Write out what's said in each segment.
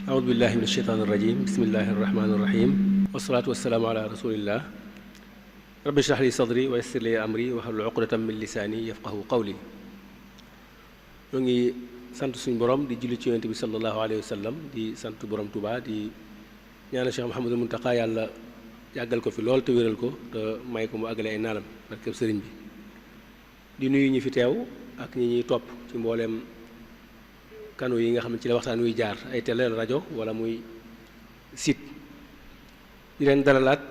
aoudu billahi min asheytaan irrajim bismillahi irrahmani irrahim wasalaatu wasalaamu ala rasulillah rabbi shrah li sadri wa yassir li amri wahlul uqdatan min lisaani yafqahu qawli. ñoo ngi sant suñu borom di julli ci yonent bi sallallahu alayhi wa sallam di sant borom Tuubaa di ñaanal Cheikh Mouhamadul Muntaqa yàlla yàggal ko fi lool te wéral ko te may ko mu àggale ay naalam barkeb sëriñ bi. di nuyu ñi fi teew ak ñi ñuy topp ci mbooleem kanu yi nga xam ne ci la waxtaan wuy jaar ay télé rajo wala muy site. di leen dalalaat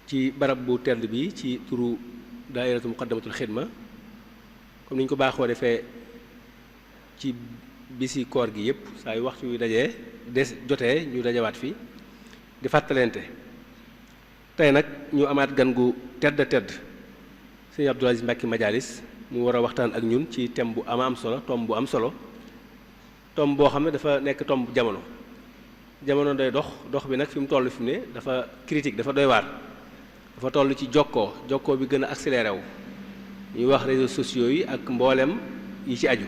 ci barab bu tedd bi ci turu daairatu muqaddamatul xidma comme ni ñu ko baaxoo defee ci bisi koor gi yépp saa yu waxtu yu dajee jotee ñu dajawaat fi di fàttalente. tey nag ñu amaat gan gu tedd sëñ Abdoul Aziz Mbacké Majalis mu war a waxtaan ak ñun ci thème bu am solo tomb bu am solo tomb boo xam ne dafa nekk tomb jamono day dox bi nag fi mu toll fi mu ne dafa critique dafa doy waar. dafa toll ci jokkoo bi gën a accéléré wu ñuy wax réseaux sociaux yi ak mboolem yi ci aju.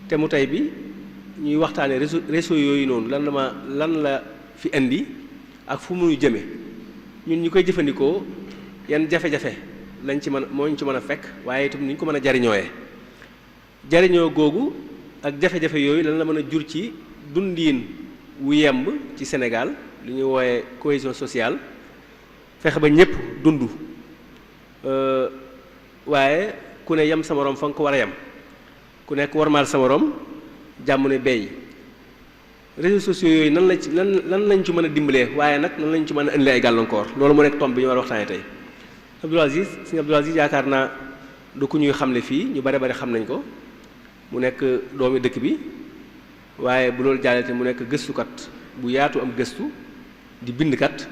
te mu tey bi ñuy waxtaanee réseaux yooyu noonu lan la fi indi ak fu mu jëme ñun ñu koy jëfandikoo yan jafe-jafe lañ ci moo ñu ci mën a fekk waaye itam ni ñu ko mën a jariñoo googu ak jafe-jafe yooyu lan la mën a jur ci dundiin wu yemb ci Sénégal li ñuy wooye cohésion sociale fexe ba ñëpp dund waaye ku ne yem sa moroom fa nga ko war a yem ku nekk warmaal sa moroom jàmm ne bey. réseaux sociaux yooyu lan lañ ci mën a dimbalee waaye nag nan lañ ci mën a indi ay gàllankoor loolu mu nekk tomb bi ñu war a waxtaanee tey. sëñ Abdoul Aziz yaakaar naa du ku ñuy xamle fii ñu bari xam nañ ko mu nekk doomi dëkk bi waaye bu loolu jàllee te mu nekk gëstukat bu yaatu am gëstu di bindkat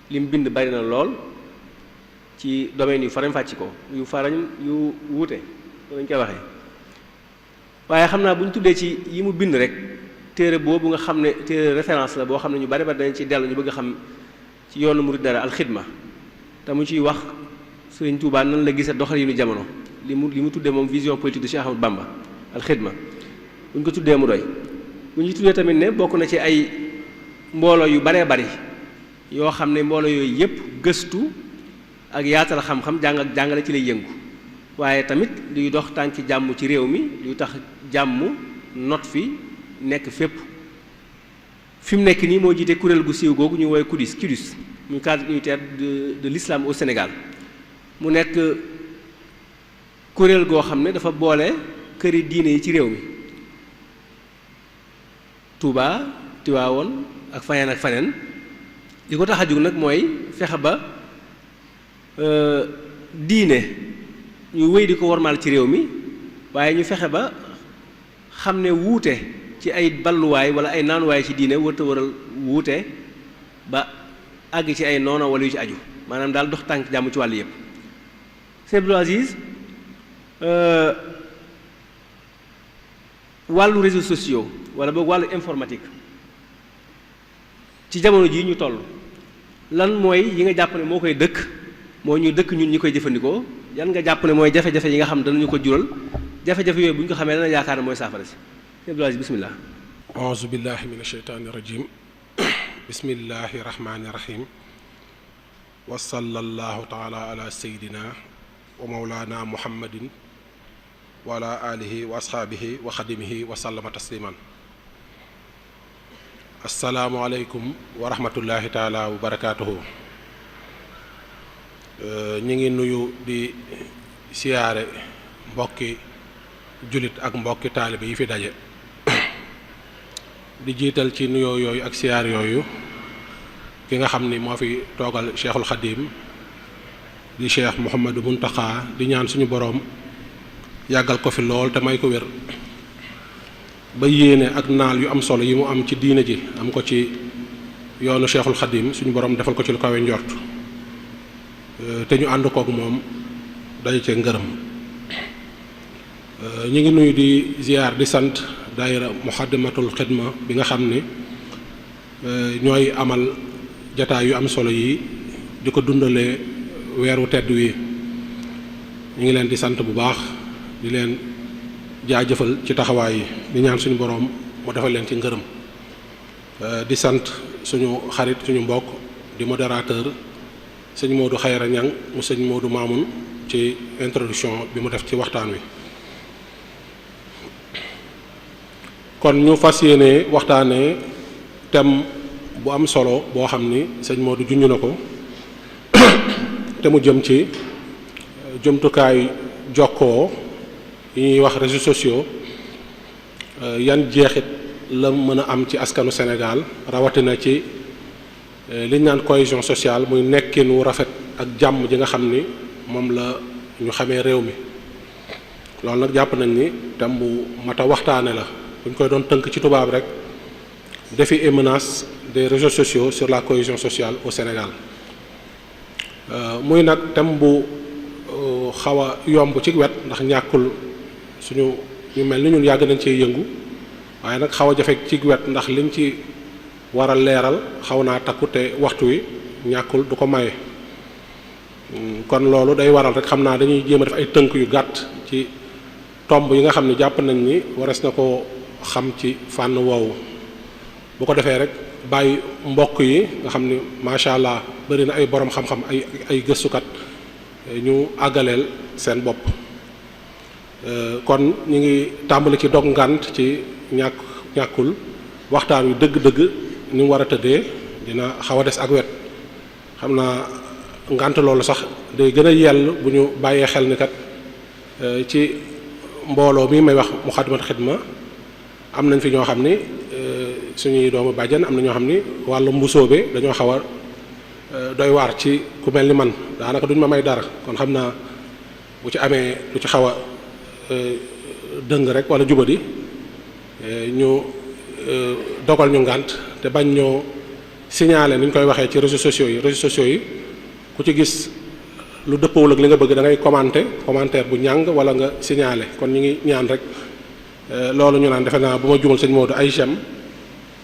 li mu bind bari na lool ci domaine yu farañ fàcc ko yu wuute lañ koy waxee. waaye xam naa bu ñu tuddee ci yi mu bind rek téere boobu nga xam ne téere référence la boo xam ne ñu bari dañ ci dellu ñu bëgg a xam ci yoonu murid dara alxidma te mu ciy wax Sëriñ Tuubaa nan la gisee doxalinu jamono li mu tuddee moom vision politique de Cheikh Ahmadou Bamba alxidma bu ñu ko tuddee mu doy. bu ñu tuddee tamit ne bokk na ci ay mbooloo yu baree bari yoo xam ne mbooloo yooyu yépp gëstu ak yaatal xam-xam jàng ak jàngale ci lay yëngu waaye tamit luy dox tànki jàmm ci réew mi luy tax jàmm not fi nekk fépp. fi mu nekk nii moo jiite kuréel gu siiw googu ñu woowee CUDIS muy cadre unitaire de l'islam au Sénégal mu nekk kuréel goo xam ne dafa boole këri diine yi ci réew mi Touba Tiwaawoon ak faneen li ko tax a jóg nag mooy fexe ba diine ñu wéy di ko wormaal ci réew mi waaye ñu fexe ba xam ne wuute ci ay balluwaay wala ay naanuwaay ci diine wërta waral wuute ba àgg ci ay noona wala yu ci aju maanaam daal dox tànk jàmm ci wàll yépp. Sëñ Abdoul Aziz wàllu réseaux sociaux wala boog wàllu informatique ci jamono jii ñu toll lan mooy yi nga jàpp ne moo koy moo ñu dëkk ñun ñi koy jëfandikoo yan nga jàpp ne mooy jafe-jafe yi nga xam danañu ko jural jafe-jafe yooyu bu ñu ko xamee dana yaakaar ne mooy saafara si. Sëñ Abdoul Aziz bismillah. auzu billahi min asheytaani rajim bismillahi rahmaani rahim wa sallallahu taala ala sayidina wa mawlana muhammadin wa ala alihi wa ashaabihi wa xadimihi wa sallama tasliman. assalaamu aleykum wa rahmatullahi taala wa barakaatuhu. ñi ngi nuyu di siyaare mbokki julit ak mbokki taalibe yi fi daje di jiital ci nuyoo yooyu ak siyaar yooyu ki nga xam ni moo fi toogal cheikhul xadim di cheikh Mouhamadou Muntaqa di ñaan suñu boroom yàggal ko fi lool te may ko wér ba yéene ak naal yu am solo yi mu am ci diine ji am ko ci yoonu cheikhul xadim suñu boroom defal ko ci lu kawe njort te ñu ànd kook moom daje cee ngërëm. ñu ngi nuyu di ziar di sant daayira muxaddamatul xidma bi nga xam ni ñooy amal jataay yu am solo yi di ko dundalee weeru tedd wi ñu ngi leen di sant bu baax di leen jaajëfal ci taxawaay yi di ñaan suñu boroom mu defal leen ci ngërëm di sant suñu xarit suñu mbokk di modérateur sëñ Modou Khayra Niang mu sëñ Modou Mamoun ci introduction bi mu def ci waxtaan wi. kon ñu fas yéene waxtaanee thème bu am solo boo xam ni sëñ Modou junj na ko te mu jëm ci jumtukaay jokkoo yi ñuy wax réseaux sociaux yan jeexit la mën a am ci askanu Sénégal rawatina ci liñ naan cohésion sociale muy nekkin wu rafet ak jàmm ji nga xam ni moom la ñu xamee réew mi. loolu nag jàpp nañ ni thème bu mat a waxtaane la bu ñu koy doon tënk ci tubaab rek défis et menaces des réseaux sociaux sur la cohésion sociale au Sénégal. muy nag thème bu xaw a yomb ci wet ndax ñàkkul suñu ñu mel ni ñun yàgg nañ cee yëngu waaye nag xaw a jafe ci wet ndax liñ ci war a leeral xaw naa takku te waxtu wi ñàkkul du ko maye. kon loolu day waral rek xam naa dañuy jéem a def ay tënk yu gàtt ci tomb yi nga xam ne jàpp nañ ni wares na ko xam ci fànn woowu bu ko defee rek bàyyi mbokk yi nga xam ni macha allah bari na ay borom xam-xam ay gëstukat ñu àggaleel seen bopp. kon ñu ngi tàmbali ci dog ngànt ci ñàkkul waxtaan wi dëgg-dëgg ni mu war a tëddee dina xaw a des ak wet xam naa ngànt loolu sax day gën a yell bu ñu bàyyee xel ni kat ci mbooloo mi may wax Muxaddamatul Xidma am nañ fi ñoo xam ni suñuy doomu bàjjan am na ñoo xam ni wàllu mbusoobe dañoo xaw a doy waar ci ku mel ni man daanaka duñ ma may dara kon xam naa bu ci amee lu ci xaw a dëng rek wala jubadi ñu dogal ñu ngànt te bañ ñoo signaler ni ñu koy waxee ci réseaux sociaux yi ku ci gis lu dëppawul ak li nga bëgg da ngay commentaire bu ñàng wala nga signaler kon ñu ngi ñaan rek loolu ñu naan defe naa bu ma jumal sëñ Modou ay j'aime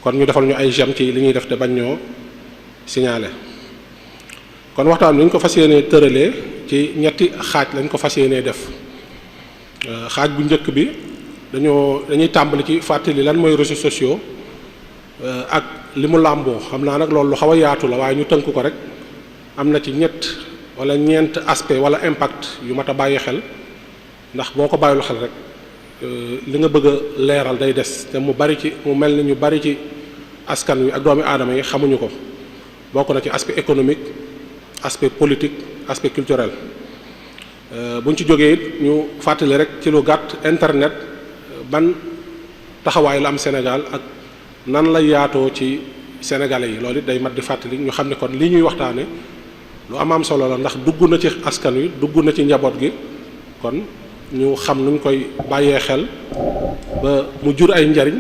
kon ñu defal ñu ay j'aime ci li ñuy def te bañ ñoo signaler. kon waxtaan bi ñu ko fas yéenee tëralee ci ñetti xaaj lañ ko fas yéenee def xaaj bu njëkk bi dañuy tàmbali ci fàttali lan mooy réseaux sociaux ak li mu làmboo xam naa nag loolu lu xaw a yaatu la waaye ñu tënk ko rek am na ci ñett wala ñeent aspect wala impact yu mat a bàyyi xel ndax boo ko bàyyil xel rek li nga bëgg a leeral day des te mu mel ni ñu bari ci askan wi ak doomi aadama yi xamuñu ko bokk na ci aspect économique aspect politique aspect culturel. buñ ci jógee it ñu fàttali rek ci lu gàtt internet ban taxawaay la am Sénégal ak nan la yaatoo ci sénégalais yi loolu it day mat di fàttali ñu xam ne kon lii ñuy waxtaane lu am solo la ndax dugg na ci askan wi dugg na ci njaboot gi kon ñu xam nuñ koy bàyyee xel ba mu jur ay njariñ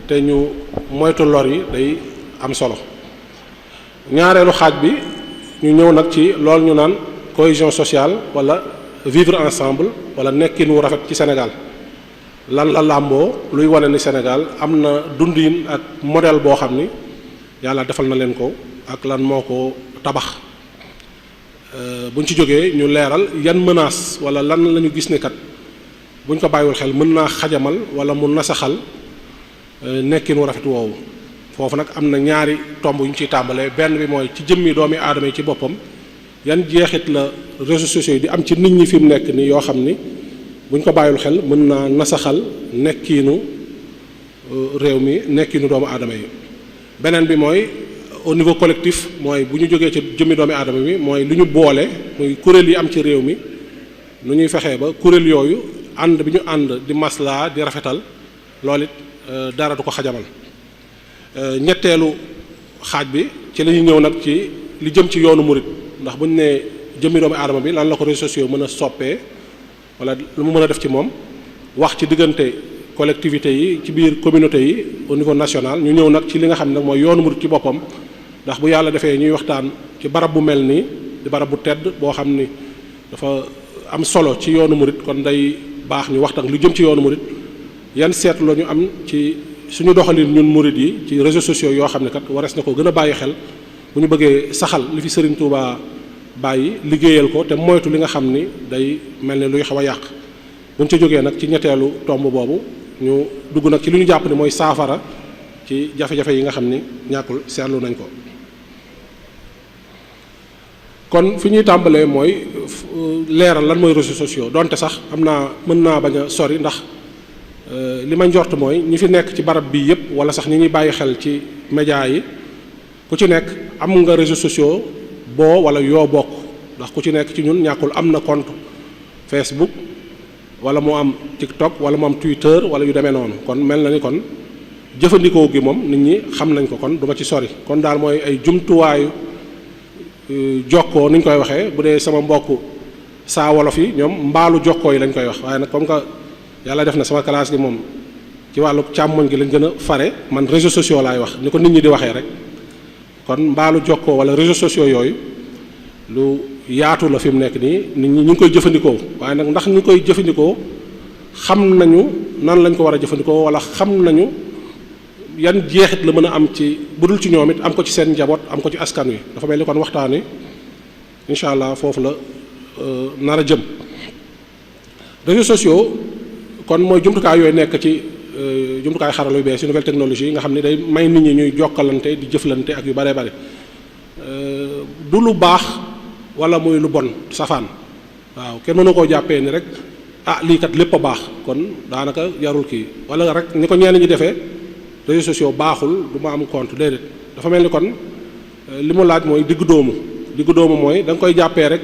te ñu moytu lor yi day am solo. ñaareelu xaaj bi ñu ñëw nag ci loolu ñu naan cohésion sociale wala vivre ensemble wala nekkin wu rafet ci Sénégal lan la làmboo luy wane ni Sénégal am na dundin ak modèle boo xam ni yàlla defal na leen ko ak lan moo ko tabax. buñ ci jógee ñu leeral yan menace wala lan la ñu gis ne kat buñ ko bàyyiwul xel mën naa xajamal wala mu nasaxal nekkin wu rafet woowu. foofu nag am na ñaari tomb yu ñu ciy tàmbalee benn bi mooy ci jëmmi doomi aadama yi ci boppam yan jeexit la réseaux sociaux yi di am ci nit ñi fi mu nekk nii yoo xam ni buñ ko bàyyul xel mën naa nasaxal nekkiinu réew mi nekkiinu doomu aadama yi. beneen bi mooy au niveau collectif mooy bu ñu jógee ci jëmmi doomi aadama bi mooy lu ñu boole muy kuréel yi am ci réew mi nu ñuy fexee ba kuréel yooyu ànd bi ñu ànd di maslaa di rafetal loolu it dara du ko xajamal. ñetteelu xaaj bi ci la ñuy ñëw nag ci li jëm ci yoonu murit ndax bu ñu nee jëmmi doomu aadama bi lan la ko réseaux sociaux mën a soppee wala lu mu mën a def ci moom wax ci diggante collectivités yi ci biir communauté yi au niveau national ñu ñëw nag ci li nga xam ne nag mooy yoonu murit ci boppam ndax bu yàlla defee ñuy waxtaan ci barab bu mel nii di barab bu tedd boo xam ni dafa am solo ci yoonu murit kon day baax ñu waxtaan lu jëm ci yoonu murit yan seetlu la ñu am ci suñu doxalin ñun murit yi ci réseaux sociaux yoo xam ne kat warees na ko gën a bàyyi xel bu ñu bëggee saxal li fi Serigne Touba bàyyi liggéeyal ko te moytu li nga xam ni day mel ne luy xaw a yàq bu ñu ca jógee nag ci ñetteelu tomb boobu ñu dugg nag ci li ñu jàpp ne mooy saafara ci jafe-jafe yi nga xam ni ñàkkul seetlu nañ ko. kon fi ñuy tàmbalee mooy leeral lan mooy réseaux sociaux donte sax mën naa bañ a sori ndax li ma njort mooy ñi fi nekk ci barab bii yëpp wala sax ñi ñuy bàyyi xel ci média yi ku ci nekk am nga réseaux sociaux boo wala yoo bokk ndax ku ci nekk ci ñun ñàkkul am na compte Facebook wala mu am TikTok wala mu am Twitter wala yu demee noonu kon mel na ni kon jëfandikoo gi moom nit ñi xam nañ ko kon duma ci sori kon daal mooy ay jumtuwaayu jokkoo ni ñu koy waxee bu dee sama mbokk saa wolof yi ñoom mbaalu jokkoo yi lañ koy wax waaye nag comme que yàlla def na sama classe gi moom ci wàllu càmmoñ gi lañ gën a fare man réseaux sociaux laay wax ni ko nit ñi di waxee rek kon mbaalu jokkoo wala réseaux sociaux yooyu lu yaatu la fi mu nekk nii nit ñi ñu ngi koy jëfandikoo waaye nag ndax ñi koy jëfandikoo xam nañu nan lañ ko war a jëfandikoo wala xam nañu yan jeexit la mën a am ci budul ci ñoom it am ko ci seen njaboot am ko ci askan wi dafa mel ni kon waxtaan wi incha allah foofu la nar a jëm. réseaux sociaux kon mooy jumtukaay yooyu nekk ci jumtukaay xarala yu bees yu nouvelle technologie nga xam ne day may nit ñi ñuy jokkalante di jëflante ak yu bare bare du lu baax wala muy lu bon safaan waaw kenn mënu koo jàppee ni rek lii kat lépp a baax kon daanaka yarul kii wala rek ni ko ñenn ñi defee. réseaux sociaux baaxul du ma am compte déedéet dafa mel ni kon li mu laaj mooy diggu doomu mooy da nga koy jàppee rek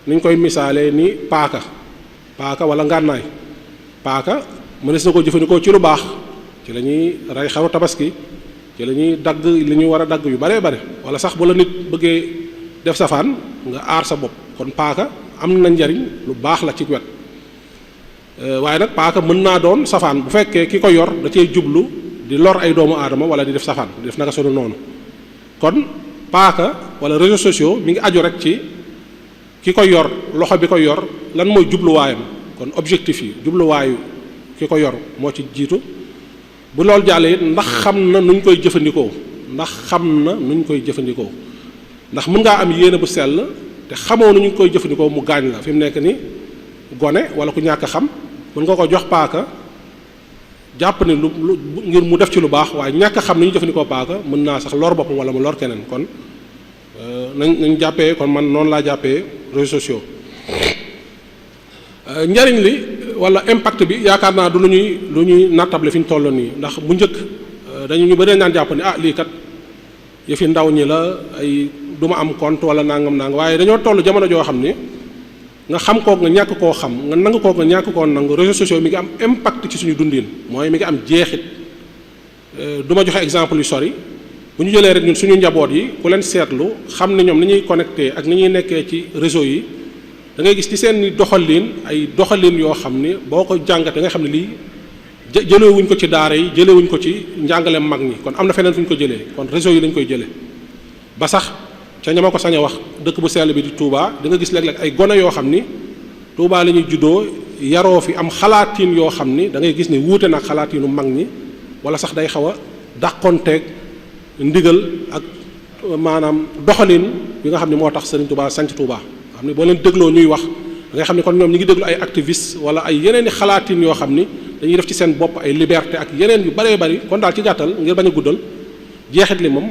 ni ñu koy misaalee ni paaka wala ngànnaay paaka mënees na ko jëfandikoo ci lu baax ci la ñuy rey xaru tabaski ci la ñuy dagg li ñu war a dagg yu baree bare wala sax bu la nit bëggee def safaan nga aar sa bopp kon paaka am na njariñ lu baax la ci wet waaye nag paaka mën naa doon safaan bu fekkee ki ko yor da cee jublu di lor ay doomu aadama wala di def safaan di def naka sunu noonu kon paaka wala réseaux sociaux mi ngi aju rek ci ki ko yor loxo bi ko yor lan mooy jubluwaayam kon objectif yi jubluwaayu ki ko yor moo ci jiitu bu loolu jàllee it ndax xam na nuñ koy jëfandikoo ndax mën ngaa am yéene bu sell te xamoo nu ñu koy jëfandikoo mu gaañ la fi mu nekk ni gone wala ku ñàkk xam mën nga ko jox paaka jàpp ne lu ngir mu def ci lu baax waaye ñàkk a xam ni ñu jëfandikoo paaka mën naa sax lor boppam wala mu lor keneen kon nañ jàppee kon man noonu laa jàppee réseaux sociaux njariñ li wala impact bi yaakaar naa du lu ñuy nattable fi ñu toll nii ndax bu njëkk ñu bëri naan jàpp ne lii kat yëfi ndaw ñi la ay du ma am compte wala nangam waaye dañoo toll jamono joo xam ni nga xam kook nga ñàkk koo xam nga nangu kook nga ñàkk koo nangu réseaux sociaux mi ngi am impact ci suñu dundin mooy mi ngi am jeexit du ma joxe exemple yu sori bu ñu jëlee rek ñun suñu njaboot yi ku leen seetlu xam ne ñoom ni ñuy connecté ak ni ñuy nekkee ci réseau yi da ngay gis ci seen doxalin ay doxalin yoo xam ni boo ko jàngat da nga xam ne lii jëlewuñ ko ci daara yi jëlewuñ ko ci njàngaleem mag ñi kon am na feneen fu ñu ko jëlee kon réseau yi lañ koy jëlee ba sax ca ña ma ko sañ a wax dëkk bu sell bi di Touba da nga gis léeg-léeg ay gone yoo xam ni Touba la ñuy juddoo yaroo fi am xalaatin yoo xam ni da ngay gis ni wuute nag xalaatinu mag ñi wala sax day xaw a dàqonteeg ndigal ak maanaam doxalin bi nga xam ne moo tax Serigne Touba sanc Touba xam ne boo leen dégloo ñuy wax da ngay xam ne kon ñoom ñi ngi déglu ay activistes wala ay yeneen i xalaatin yoo xam ni dañuy def ci seen bopp ay liberté ak yeneen yu bëree bëri kon daal ci gàttal ngir bañ a guddal jeexit li moom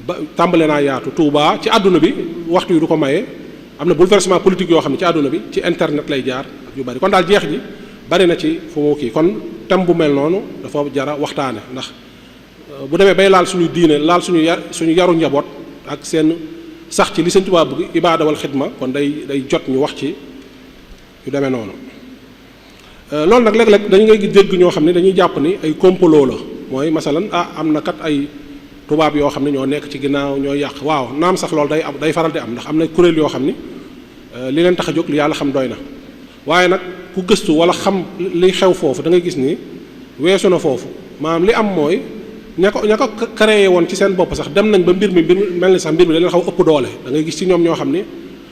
ba tàmbale naa yaatu Touba ci àdduna bi waxtu yi du ko maye am na bouleversement politique yoo xam ne ci àdduna bi ci internet lay jaar ak yu bëri kon daal jeex ji bari na ci fu mu kii kon thème bu mel noonu dafa jara waxtaane ndax bu demee bay laal suñu diine laal suñu yaru njaboot ak seen sax ci li Sëñ Tuubaa bëgg ibaada wal xidma kon day jot ñu wax ci yu demee noonu loolu nag léeg-léeg dañu ngay dégg ñoo xam ne dañuy jàpp ni ay complot la mooy masalan am na kat ay tubaab yoo xam ne ñoo nekk ci ginnaaw ñoo yàq waaw naam sax loolu day faral di am ndax am na kuréel yoo xam ni li leen tax a jóg li yàlla xam doy na waaye nag ku gëstu wala xam li xew foofu da ngay gis ni weesu na foofu maanaam li am mooy ña ko créé woon ci seen bopp sax dem nañ ba mbir mi mel ni sax mbir mi da leen xaw ëpp doole da ngay gis ci ñoom ñoo xam ni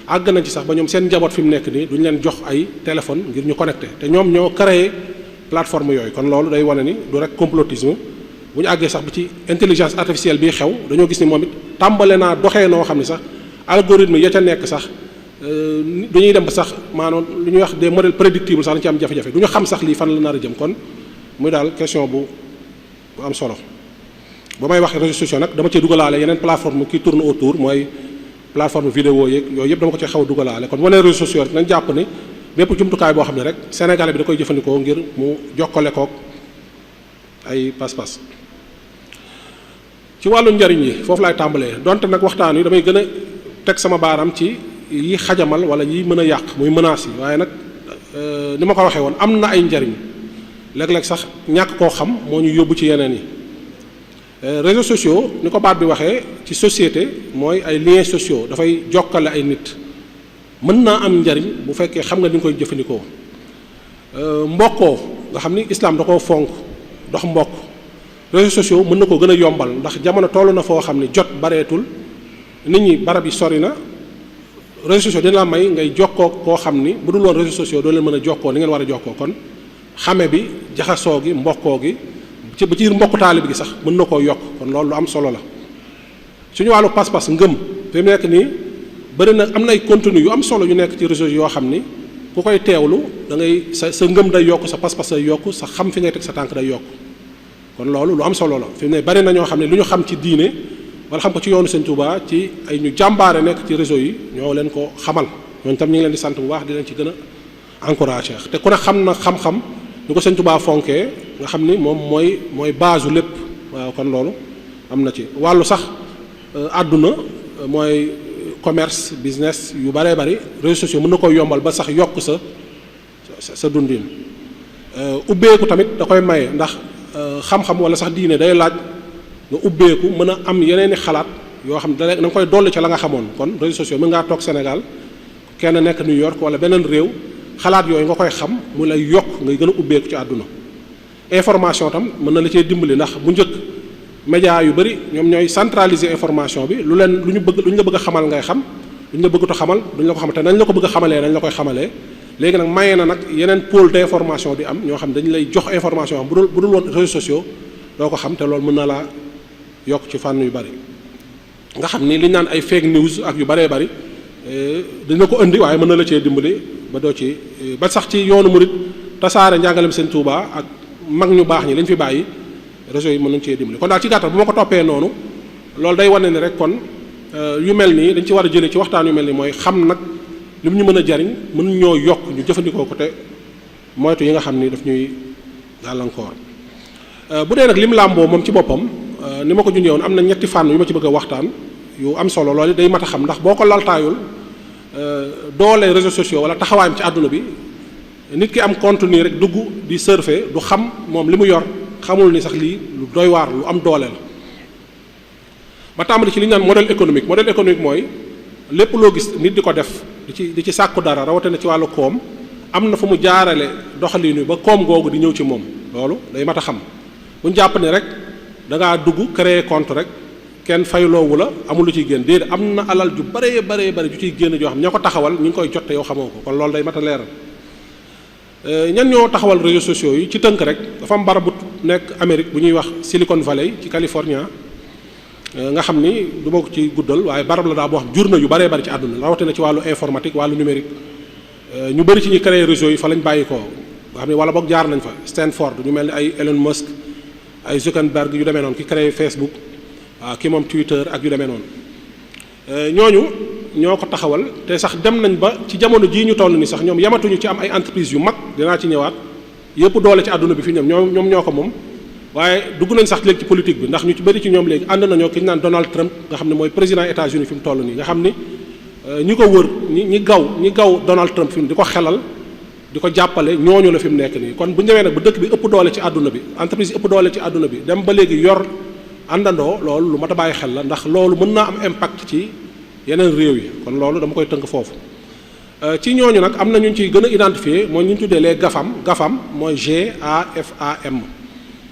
àgg nañ ci sax ba ñoom seen njaboot fi mu nekk nii duñ leen jox ay téléphone ngir ñu connecté te ñoom ñoo créé plateforme yooyu kon loolu day wane ni du rek complotisme bu ñu àggee sax bi ci intelligence artificielle bii xew dañoo gis ni moom it tàmbale naa doxee noo xam ne sax algorithme ya ca nekk sax du ñuy dem ba sax maanaam lu ñuy wax des modèles prédictibles sax dañu ci am jafe-jafe du ñu xam sax lii fan la nar a jëm kon muy daal question bu am solo ba may wax réseaux sociaux nag dama cee dugalaale yeneen plateforme qui tourne autour mooy plateforme vidéo yeeg yooyu yëpp dama ko ci xaw a dugalaale kon bu nee réseaux sociaux rek nañ jàpp ni bépp jumtukaay boo xam ne rek Sénégalais bi da koy jëfandikoo ngir mu jokkale kook ay pas-pas. ci wàllu njariñ yi foofu laay tàmbalee donte nag waxtaan wi damay gën a teg sama baaram ci yi xajamal wala yi mën a yàq muy menaces yi waaye nag ni ma ko waxee woon am na ay njariñ léeg-léeg sax ñàkk koo xam moo ñu yóbbu ci yeneen yi. réseaux sociaux ni ko baat bi waxee ci société mooy ay liens sociaux dafay jokkale ay nit mën naa am njariñ bu fekkee xam nga ni nga koy jëfandikoo mbokkoo nga xam ni islam da koo fonk dox mbokk réseaux sociaux mën na koo gën a yombal ndax jamono toll na foo xam ne jot bareetul nit ñi barab yi sori na réseaux sociaux dina la may ngay jokkoo koo xam ni bu dul woon réseaux sociaux doo leen mën a jokkoo ni ngeen war a jokkoo kon xame bi jaxasoo gi mbokkoo gi ci ba ci mbokku taalib gi sax mën na koo yokk kon loolu lu am solo la suñu wàllu pas-pas ngëm fi mu nekk nii bëri na am na ay contenu yu am solo yu nekk ci réseaux yoo xam ni ku koy teewlu da ngay sa ngëm day yokk sa pas-pas day yokk sa xam fi ngay teg sa tànk day yokk kon loolu lu am solo la fi mu ne bëri na ñoo xam ne lu ñu xam ci diine wala xam ko ci yoonu Sëñ Tuubaa ci ay ñu jàmbaare nekk ci réseau yi ñoo leen ko xamal ñooñu tam ñu ngi leen di sant bu baax di leen ci gën a encouragé te ku ne xam na xam-xam ñu ko Sëñ Tuubaa fonkee nga xam ni moom mooy base u lépp waaw kon loolu am na ci wàllu sax àdduna mooy commerce business yu bëree bëri réseaux sociaux mën na koy yombal ba sax yokk sa dundin ubbeeku tamit da koy maye ndax xam-xam wala sax diine day laaj nga ubbeeku mën a am yeneen i xalaat yoo xam ne da nga koy dolli ca la nga xamoon kon réseaux sociaux mën ngaa toog Sénégal kenn nekk New York wala beneen réew xalaat yooyu nga koy xam mu lay yokk ngay gën a ubbeeku ci àdduna information tam mën na la cee dimbali ndax bu njëkk média yu bëri ñoom ñooy centraliser information bi lu ñu la bëgg a xamal ngay xam lu ñu la bëggut a xamal duñ la ko xamal te nañ la ko bëgg a xamalee nañ la koy xamalee léegi nag maye na nag yeneen pôle d'information di am ñoo xam dañu lay jox information bu dul woon réseaux sociaux doo ko xam te loolu mën na laa yokk ci fànn yu bëri nga xam ni li ñu naan ay fake news ak yu bëree bëri dina ko indi waaye mën na la cee dimbali ba doo ci ba sax ci yoonu murit tasaare njàngalem Sëñ Tuubaa ak mag ñu baax ñi lañ fi bàyyi réseau yi mën nañ cee dimbali kon daal ci gàttal bu ma ko toppee noonu loolu day wane ni rek kon yu mel nii dañ ci war a jëlee ci waxtaan yu mel nii mooy xam nag li mu ñu mën a jariñ mën ñoo yokk ñu jëfandikoo ko te moytu yi nga xam ni daf ñuy gàllankoor bu dee nag lim làmboo moom ci boppam ni ma ko junjee woon am na ñetti fànn yu ma ci bëgg a waxtaan yu am solo loolu day mat a xam ndax boo ko laltaayul doole réseaux sociaux wala taxawaayam ci àdduna bi nit ki am contenu rek dugg di surfer du xam moom li mu yor xamul ni sax lii lu doy waar lu am doole la ba tàmbali ci li ñu naan modèle économique mooy lépp loo gis nit di ko def di ci sàkku dara rawatina ci wàllu koom am na fu mu jaarale doxalin wi ba koom googu di ñëw ci moom loolu day mat a xam bu ñu jàpp ni rek da ngaa dugg créer compte rek kenn fayloowu la amul lu ciy génn déedéet am na alal ju baree ju ciy génn joo xam ñoo ko taxawal ñu ngi koy jot te yow xamoo ko kon loolu day mat a leeral ñan ñoo taxawal réseaux sociaux yi ci tënk rek dafa am barab bu nekk Amérique bu ñuy wax Silicon Valley ci California nga xam ni du ma ko ci guddal waaye barab la daa boo xam jur na yu baree bari ci àdduna rawatina ci wàllu informatique wàllu numérique ñu bëri ci ñi créer réseau yi fa lañ bàyyi ko nga xam ne wala boog jaar nañ fa Stanford ñu mel ni ay Elon Musk ay Zuckerberg yu demee noonu ki créé Facebook waaw ki moom Twitter ak yu demee noonu ñooñu ñoo ko taxawal te sax dem nañ ba ci jamono jii ñu toll ni sax ñoom yamatuñu ci am ay entreprise yu mag dinaa ci ñëwaat yëpp doole ci àdduna bi fi ñoom ñoo ko moom waaye dugg nañ sax léegi ci politique bi ndax ñu ci bëri ci ñoom léegi ànd nañoo ki ñu naan Donald Trump nga xam ne mooy président États-Unis fi mu toll nii nga xam ni ñi ko wër ñi gaw Donald Trump fi mu di ko xelal di ko jàppale ñooñu la fi mu nekk nii kon bu ñu demee nag ba dëkk bi ëpp doole ci àdduna bi entreprise yi ëpp doole ci àdduna bi dem ba léegi yor àndandoo loolu lu mat a bàyyi xel la ndax loolu mën naa am impact ci yeneen réew yi kon loolu dama koy tënk foofu ci ñooñu nag am na ñu ciy gën a identifier mooy ñu tuddee les GAFAM mooy GAFAM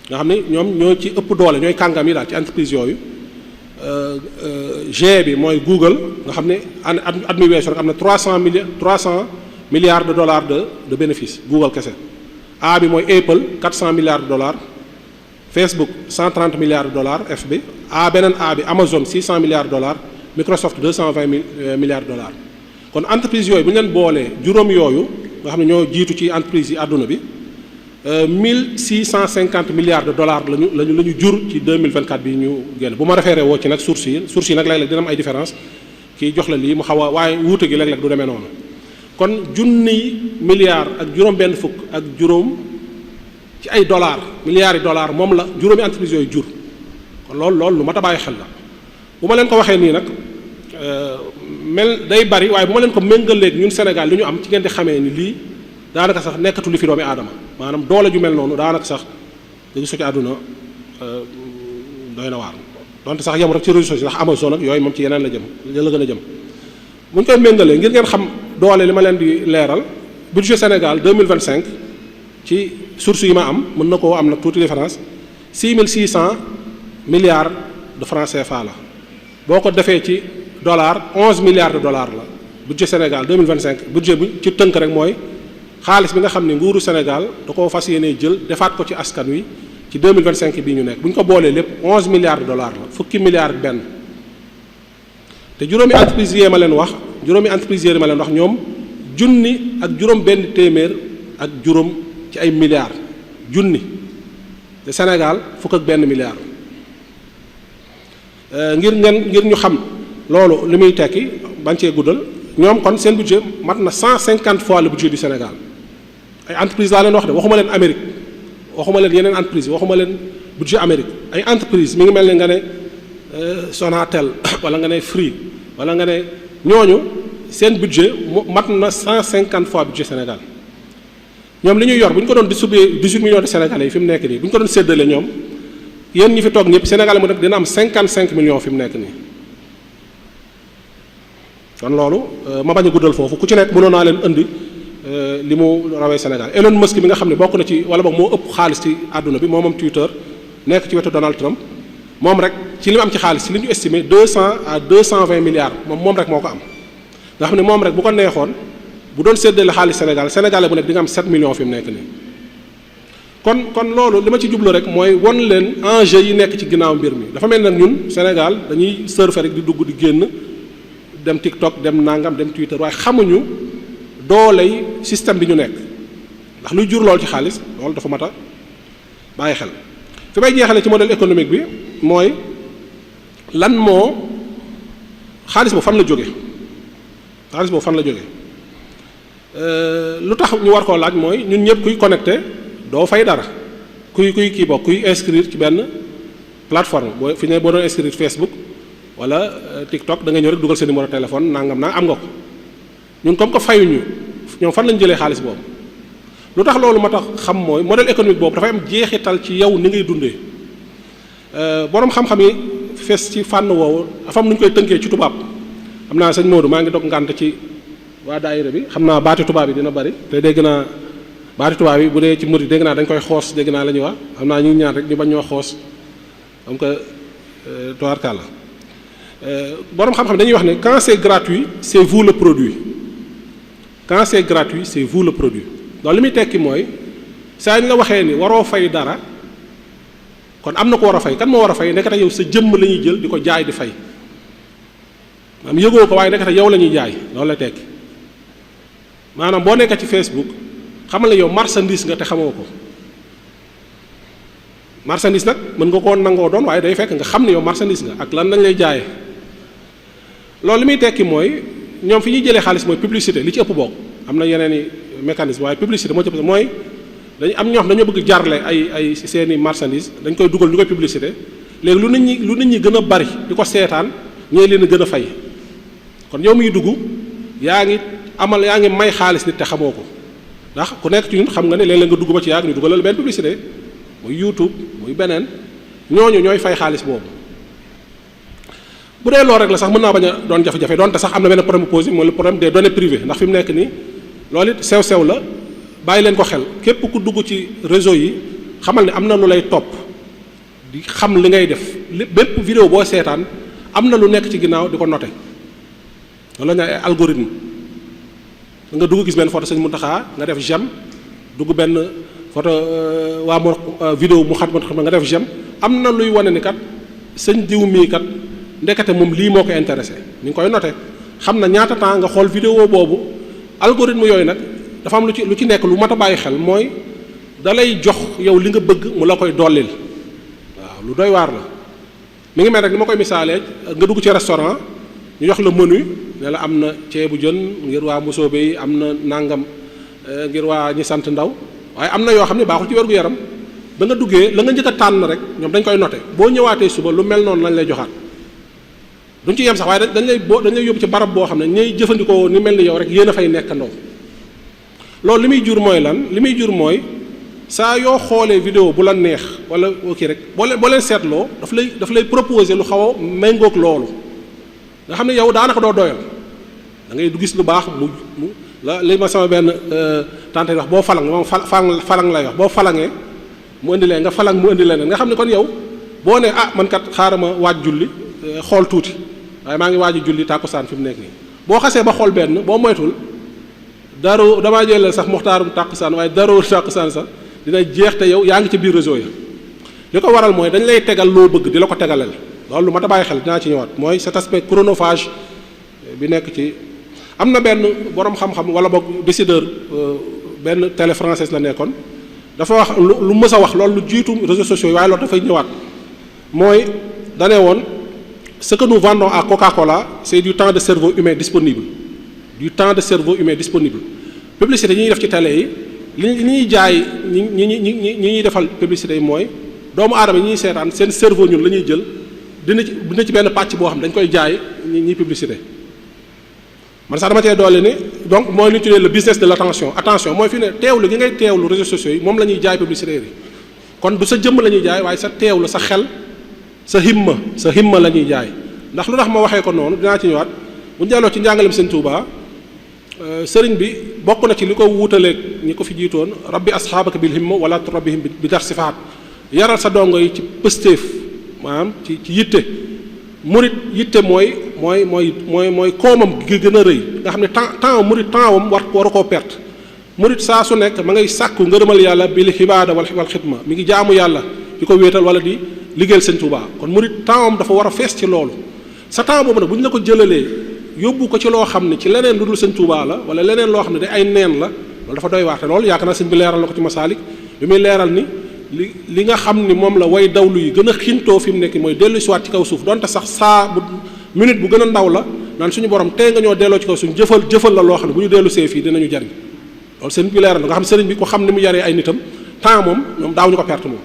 nga xam ne ñoom ñoo ci ëpp doole ñooy kàngam yi daal ci entreprise yooyu G bi mooy Google nga xam ne at mi weesu rek am na 300 milliards de dollars de bénéfice Google kese A bi mooy Apple 400 milliards de dollars Facebook 130 milliards de dollars F bi beneen A bi Amazon 600 milliards de dollars Microsoft 220 milliards de dollars kon entreprise yooyu bu ñu leen boolee juróom yooyu nga xam ne ñoo jiitu ci entreprise yi àdduna bi $1650 milliards la ñu jur ci 2024 bi ñu génn bu ma référé woo ci nag source yi nag léeg-léeg dina am ay différence kii jox la lii mu xaw a waaye wuute gi léeg-léeg du demee noonu kon junniy milliards ak juróom-benn fukk ak juróom ci ay dollars milliards yi dollars moom la juróomi entreprise yooyu jur kon loolu lu mat a bàyyi xel la bu ma leen ko waxee nii nag mel day bari waaye bu ma leen ko méngaleeg ñun Sénégal li ñu am ci ngeen di xamee ni lii daanaka sax nekkatu li fi doomi aadama maanaam doole ju mel noonu daanaka sax da gis ci àdduna doy na waar donte sax yem rek ci réseaux sociaux ndax Amazon ak yooyu moom ci yeneen la gën a jëm bu ñu koy méngalee ngir ngeen xam doole li ma leen di leeral budget Sénégal 2025 ci source yi ma am mën na koo am nag tuuti différence 6600 milliards de francs CFA la boo ko defee ci dollar 11 milliards de dollars la budget Sénégal 2025 budget bi ci tënk rek mooy xaalis bi nga xam ne nguuru Sénégal da koo fas yéenee jël defaat ko ci askan wi ci 2025 bii ñu nekk bu ñu ko boolee lépp 11 milliards de dollars la fukki milliards ak benn te juróomi entreprise yi ma leen wax ñoom junni ak juróom benn téeméer ak juróom ci ay milliards junni te Sénégal fukk ak benn milliard ngir ñu xam loolu li muy tekki bañ cee guddal ñoom kon seen budget mat na 150 fois le budget du Sénégal ay entreprise laa leen wax de waxuma leen Amérique waxuma leen yeneen entreprise waxuma leen budget Amérique ay entreprise mi ngi mel ne nga ne Sonatel wala nga ne Free wala nga ne ñooñu seen budget mat na 150 fois budget Sénégal ñoom li ñuy yor bu ñu ko doon distribuer 18 millions de Sénégalais yi fi mu nekk nii bu ñu ko doon séddale ñoom yéen ñi fi toog ñëpp Sénégal mu nekk dina am 55 millions fi mu nekk nii kon loolu ma bañ a guddal foofu ku ci nekk mënoon naa leen indi li mu rawee Sénégal Elon Musk bi nga xam ne bokk na ci wala boog moo ëpp xaalis ci àdduna bi moom Twitter nekk ci wetu Donald Trump moom rek ci li mu am ci xaalis ci li ñu estimé 200 à 220 milliards moom rek moo ko am nga xam ne moom rek bu ko neexoon bu doon séddale xaalis Sénégalais bu nekk di nga am 7 millions fi mu nekk nii kon loolu li ma ci jublu rek mooy won leen enjeu yi nekk ci ginnaaw mbir mi dafa mel nag ñun Sénégal dañuy surfer rek di dugg di génn dem TikTok dem nangam dem Twitter waaye xamuñu dooley système bi ñu nekk ndax luy jur lool ci xaalis loolu dafa mat a bàyyi xel fi may jeexale ci modèle économique bi mooy lan moo xaalis boobu fan la jóge lu tax ñu war koo laaj mooy ñun ñëpp kuy connecté doo fay dara kuy kii bokk kuy inscrire ci benn plateforme boo fi ne boo doon inscrire Facebook wala TikTok da nga ñëw rek dugal sa numéro téléphone nangam naa am nga ko ñun comme que fayuñu ñoom fan lañ jëlee xaalis boobu lu tax loolu ma tax xam mooy modèle économique boobu dafay am jeexital ci yow ni ngay dundee boroom xam-xam yi fees ci fànn woowu dafa am nu ñu koy tënkee ci tubaab xam naa sëñ Modou maa ngi dog ngànt ci waa daayira bi xam naa baati tubaab yi dina bari te dégg naa baati tubaab yi bu dee ci murid dégg naa dañ koy xoos dégg naa la ñuy wax xam naa ñu ngi ñaan rek ñu bañ ñoo xoos comme que toirkàlla boroom xam-xam dañuy wax ne quand c'est gratuit c'est vous le produit quand c'est gratuit c'est vous le produit loolu li muy tekki mooy saa ñu la waxee ni waroo fay dara kon am na ko war a fay kan moo war a fay nekkata yow sa jëmm la ñuy jël di ko jaay di fay maanaam yëgoo ko waaye nekkata yow la ñuy jaay loolu la tekki maanaam boo nekk ci Facebook xamal ne yow marchandise nga te xamoo ko marchandise nag mën nga koo nangoo doon waaye day fekk nga xam ne yow marchandise nga ak lan lañ lay jaayee loolu li muy tekki mooy ñoom fi ñuy jëlee xaalis mooy publicité li ci ëpp bokk am na yeneen i mécanisme waaye publicité moo ci ëpp mooy dañu am ñoo xam dañoo bëgg jarle ay seeni marchandise dañ koy dugal ñu koy publicité léegi lu nit ñi gën a bari di ko seetaan ñee leen gën a fay kon yow miy dugg yaa ngi may xaalis nit te xamoo ko ndax ku nekk ci ñun xam nga ne léeg-léeg nga dugg ba ci yàgg ñu dugalal benn publicité muy YouTube muy beneen ñooñu ñooy fay xaalis boobu bu dee loolu rek la sax mën naa bañ a doon jafe-jafe donte sax am na benn problème posé mooy le problème des données privées ndax fi mu nekk nii loolu it sew-sew la bàyyi leen ko xel képp ku dugg ci réseau yi xamal ne am na lu lay topp di xam li ngay def bépp vidéo boo seetaan am na lu nekk ci ginnaaw di ko noté loolu la ñu ay algorithme nga dugg gis benn photo sëñ Mountakha nga def j'aime dugg benn photo waa mo vidéo mu xam nga def j'aime am na luy wane ni kat sëñ diw mii kat ndekete moom lii moo ko intéressé mi ngi koy noté xam na ñaata temps nga xool vidéo boobu algorithme yooyu nag dafa am lu ci nekk lu mat a bàyyi xel mooy da lay jox yow li nga bëgg mu la koy dollil waaw lu doy waar la mi ngi mel rek ni ma koy misaalee nga dugg ci restaurant ñu jox la menu ne la am na ceebu jën ngir waa mbosoobe yi am na nangam ngir waa ñi sant ndaw waaye am na yoo xam ne baaxul ci wér gu yaram ba nga duggee la nga njëkk a tànn rek ñoom dañ koy noté boo ñëwaatee suba lu mel noonu lañ lay joxaat duñ ci yem sax waaye dañ lay yóbbu ci barab boo xam ne ñay jëfandikoo ni mel ni yow rek yéen a fay nekkandoo loolu li muy jur mooy lan li muy jur mooy saa yoo xoolee vidéo bu la neex wala kii rek boo leen seetloo daf lay proposer lu xaw a méngoog loolu nga xam ne yow daanaka doo doyal da ngay du gis lu baax mu la li ma sama benn tante wax boo falang moom falang lay wax boo falangee mu indi leen nga falang mu indi leneen nga xam ne kon yow boo ne ah man kat xaaral ma waaj julli xool tuuti waaye maa ngi waaj julli tàkkusaan fi mu nekk nii boo xasee ba xool benn boo moytul daru damaa jëlal sax muxtaarum tàkkusaan waaye daru tàkkusaan sax dina jeex te yow yaa ngi ci biir réseau ya li ko waral mooy dañ lay tegal loo bëgg di la ko tegalal loolu lu ma ta bàyyi xel dinaa ci ñëwaat mooy cet aspect chronophage bi nekk ci am na benn borom xam-xam wala boog décideur benn télé française la nekkoon dafa wax lu mës a wax loolu lu jiitu réseaux sociaux yi waaye loolu dafay ñëwaat mooy dane woon ce que nous vendons à Coca-Cola c'est du temps de cerveau humain disponible du temps de cerveau humain disponible publicité ñi ñuy def ci télé yi li ñuy jaay ñi ñuy defal publicité yi mooy doomu aadama yi ñuy seetaan seen cerveau ñun la ñuy jël dina ci benn pàcc boo xam dañ koy jaay ñi publicité man sax dama cee doole ni donc mooy lu ñu tuddee le business de l'attention attention mooy fi ne teewlu gi ngay teewlu réseaux sociaux yi moom la ñuy jaay publicitaires yi kon du sa jëmm la ñuy jaay waaye sa teewlu sa xel sa himma la ñuy jaay ndax lu tax ma waxee ko noonu dinaa ci ñëwaat bu ñu delloo ci njàngalem Sëñ Tuubaa sëriñ bi bokk na ci li ko wuutaleeg ñi ko fi jiitoon rabbi asxaabaka bil himma wala turabbihim bi dar sifaat yaral sa dongo yi ci pëstéef maanaam ci yitte murit yitte mooy koomam gi gën a rëy nga xam ne temps murit temps wam waru koo perte murit saa su nekk ma ngay sàkku ngërëmal yàlla bil xibaada wal xidma mi ngi jaamu yàlla di ko wéetal wala di liggéeyal Sëñ Tuubaa kon murit temps wam dafa war a fees ci loolu sa temps boobu nag bu ñu la ko jëlalee yóbbu ko ci loo xam ne ci leneen lu dul Sëñ Tuubaa la wala leneen loo xam ne day ay neen la loolu dafa doy waar te loolu yaakaar naa sëñ bi leeral la ko ci Masaalik bi muy leeral ni li nga xam ni moom la way dawlu yi gën a xintoo fi mu nekk mooy dellu si waat ci kaw suuf donte sax saa bu minute bu gën a ndaw la naan suñu borom tey nga ñoo delloo ci kaw suuf jëfal la loo xam ne bu ñu dellu see fii dinañu jariñ loolu sëriñ bi leeral nga xam sëriñ bi ko xam ni mu yaree ay nitam temps moom ñoom daawuñu ko perte moom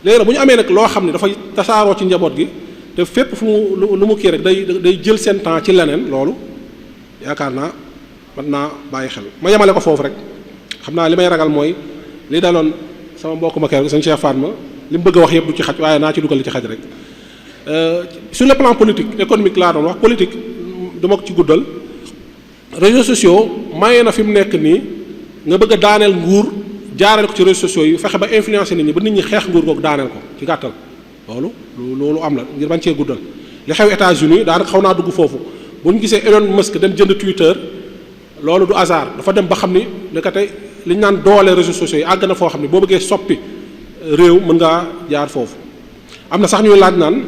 léegi nag bu ñu amee nag loo xam ne dafay tasaaroo ci njaboot gi te fépp fu mu lu mu kii rek day jël seen temps ci leneen loolu yaakaar naa mën naa bàyyi xel ma yemale ko foofu rek xam naa li may ragal mooy li daloon sama mbokk ma kër sëñ Cheikh Fatma li mu bëgg a wax yëpp du ci xaj waaye naa ci dugal li ci xaj rek sur le plan politique économique laa doon wax politique dama ko ci guddal réseaux sociaux maye na fi mu nekk nii nga bëgg a daaneel nguur jaarale ko ci réseaux sociaux yi fexe ba influencer nit ñi ba nit ñi xeex nguur googu daaneel ko ci gàttal loolu am la ngir bañ cee guddal li xew États-Unis daanaka xaw naa dugg foofu bu ñu gisee Elon Musk dem jënd Twitter loolu du hasard dafa dem ba xam ni nekkate li ñu naan doole réseaux sociaux yi àgg na foo xam ne boo bëggee soppi réew mën ngaa jaar foofu am na sax ñuy laaj naan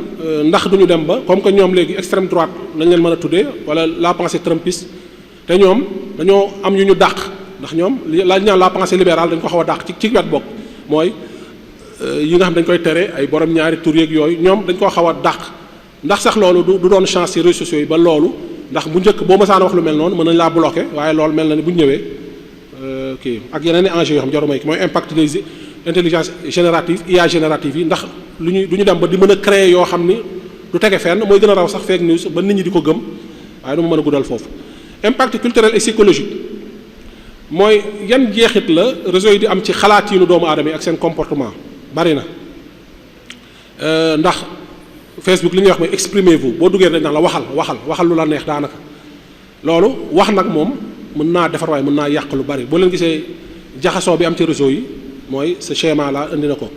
ndax duñu dem ba comme que ñoom léegi extrême droite lañ leen mën a tuddee wala la pensée trumpiste te ñoom dañoo am yu ñu dàq ndax ñoom laaj naan la pensée libérale dañ ko xaw a dàq ci wet bokk mooy yi nga xam dañ koy tere ay borom ñaari tur yeeg yooyu ñoom dañ koo xaw a dàq ndax sax loolu du doon chance ci réseaux sociaux yi ba loolu ndax bu njëkk boo mësaan wax lu mel noonu mën nañ laa bloqué waaye loolu mel na ni bu ñu ñëwee kii ak yeneen i enjeux yoo xam jaruma yi mooy impact des intelligence générative IA générative yi ndax du ñu dem ba di mën a créer yoo xam ni du tege fenn mooy gën a raw sax fake news ba nit ñi di ko gëm waaye du ma mën a guddal foofu impact culturel et psychologique mooy yan jeexit la réseau yi di am ci xalaatiinu doomu aadama yi ak seen comportement bari na ndax Facebook li ñuy wax mooy exprimez-vous boo duggee dañ naan la waxal lu la neex daanaka loolu wax nag moom mën naa defar waaye mën naa yàq lu bari boo leen gisee jaxasoo bi am ci réseau yi mooy ce schéma là indi na ko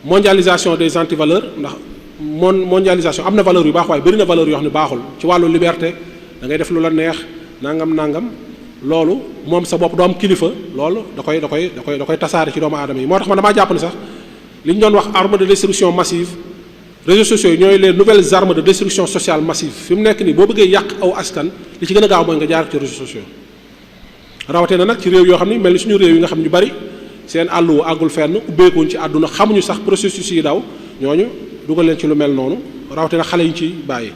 mondialisation des antivaleurs ndax mondialisation am na valeur yu baax waaye bëri na valeur yoo xam ne baaxul ci wàllu liberté da ngay def lu la neex nangam loolu moom sa bopp doo am kilifa loolu da koy tasaare ci doomu aadama yi moo tax man damaa jàpp ni sax li ñu doon wax arme de destruction massive réseaux sociaux yi ñooy les nouvelles armes de destruction sociale massive fi mu nekk nii boo bëggee yàq aw askan li ci gën a gaaw mooy nga jaar ci réseaux sociaux rawatina nag ci réew yoo xam ni mel ni suñu réew yi nga xam ñu bari seen àlluwa àggul fenn ubbeekuñ ci àdduna xamuñu sax processus yi daw ñooñu dugal leen ci lu mel noonu rawatina xale yi ñu ci bàyyi.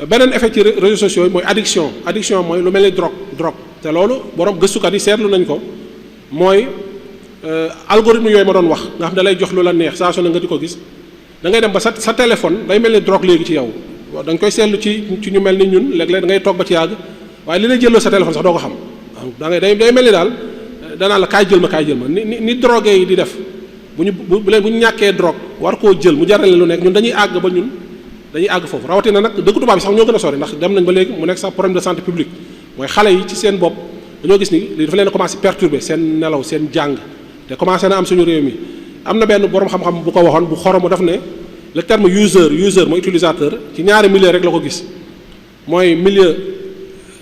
beneen effet ci réseaux sociaux yi mooy addiction mooy lu mel ni drogue te loolu borom gëstukat yi seetlu nañ ko mooy algorithme yooyu ma doon wax nga xam da lay jox lu la neex saa su ne nga di ko gis da ngay dem ba sa téléphone day mel ni drogue léegi ci yow da nga koy seetlu ci ñu mel ni ñun léeg-léeg da ngay toog ba ci yàgg waaye li lay jëloo sa téléphone sax doo ko xam da ngay day mel ni daal danaa la kaay jël ma ni drogué yi di def bu ñu ñàkkee drogue war koo jël mu jaral lu nekk ñun dañuy àgg foofu rawatina nag dëkk tubaab bi sax ñoo gën a sori ndax dem nañ ba léegi mu nekk sax problème de santé publique mooy xale yi ci seen bopp dañoo gis ni lii dafa leen commencé perturber seen nelaw seen jàng te commencé na am suñu réew mi am na benn borom xam-xam bu ko waxoon bu xoromu daf ne le terme user mooy utilisateur ci ñaari milieu rek la ko gis mooy milieu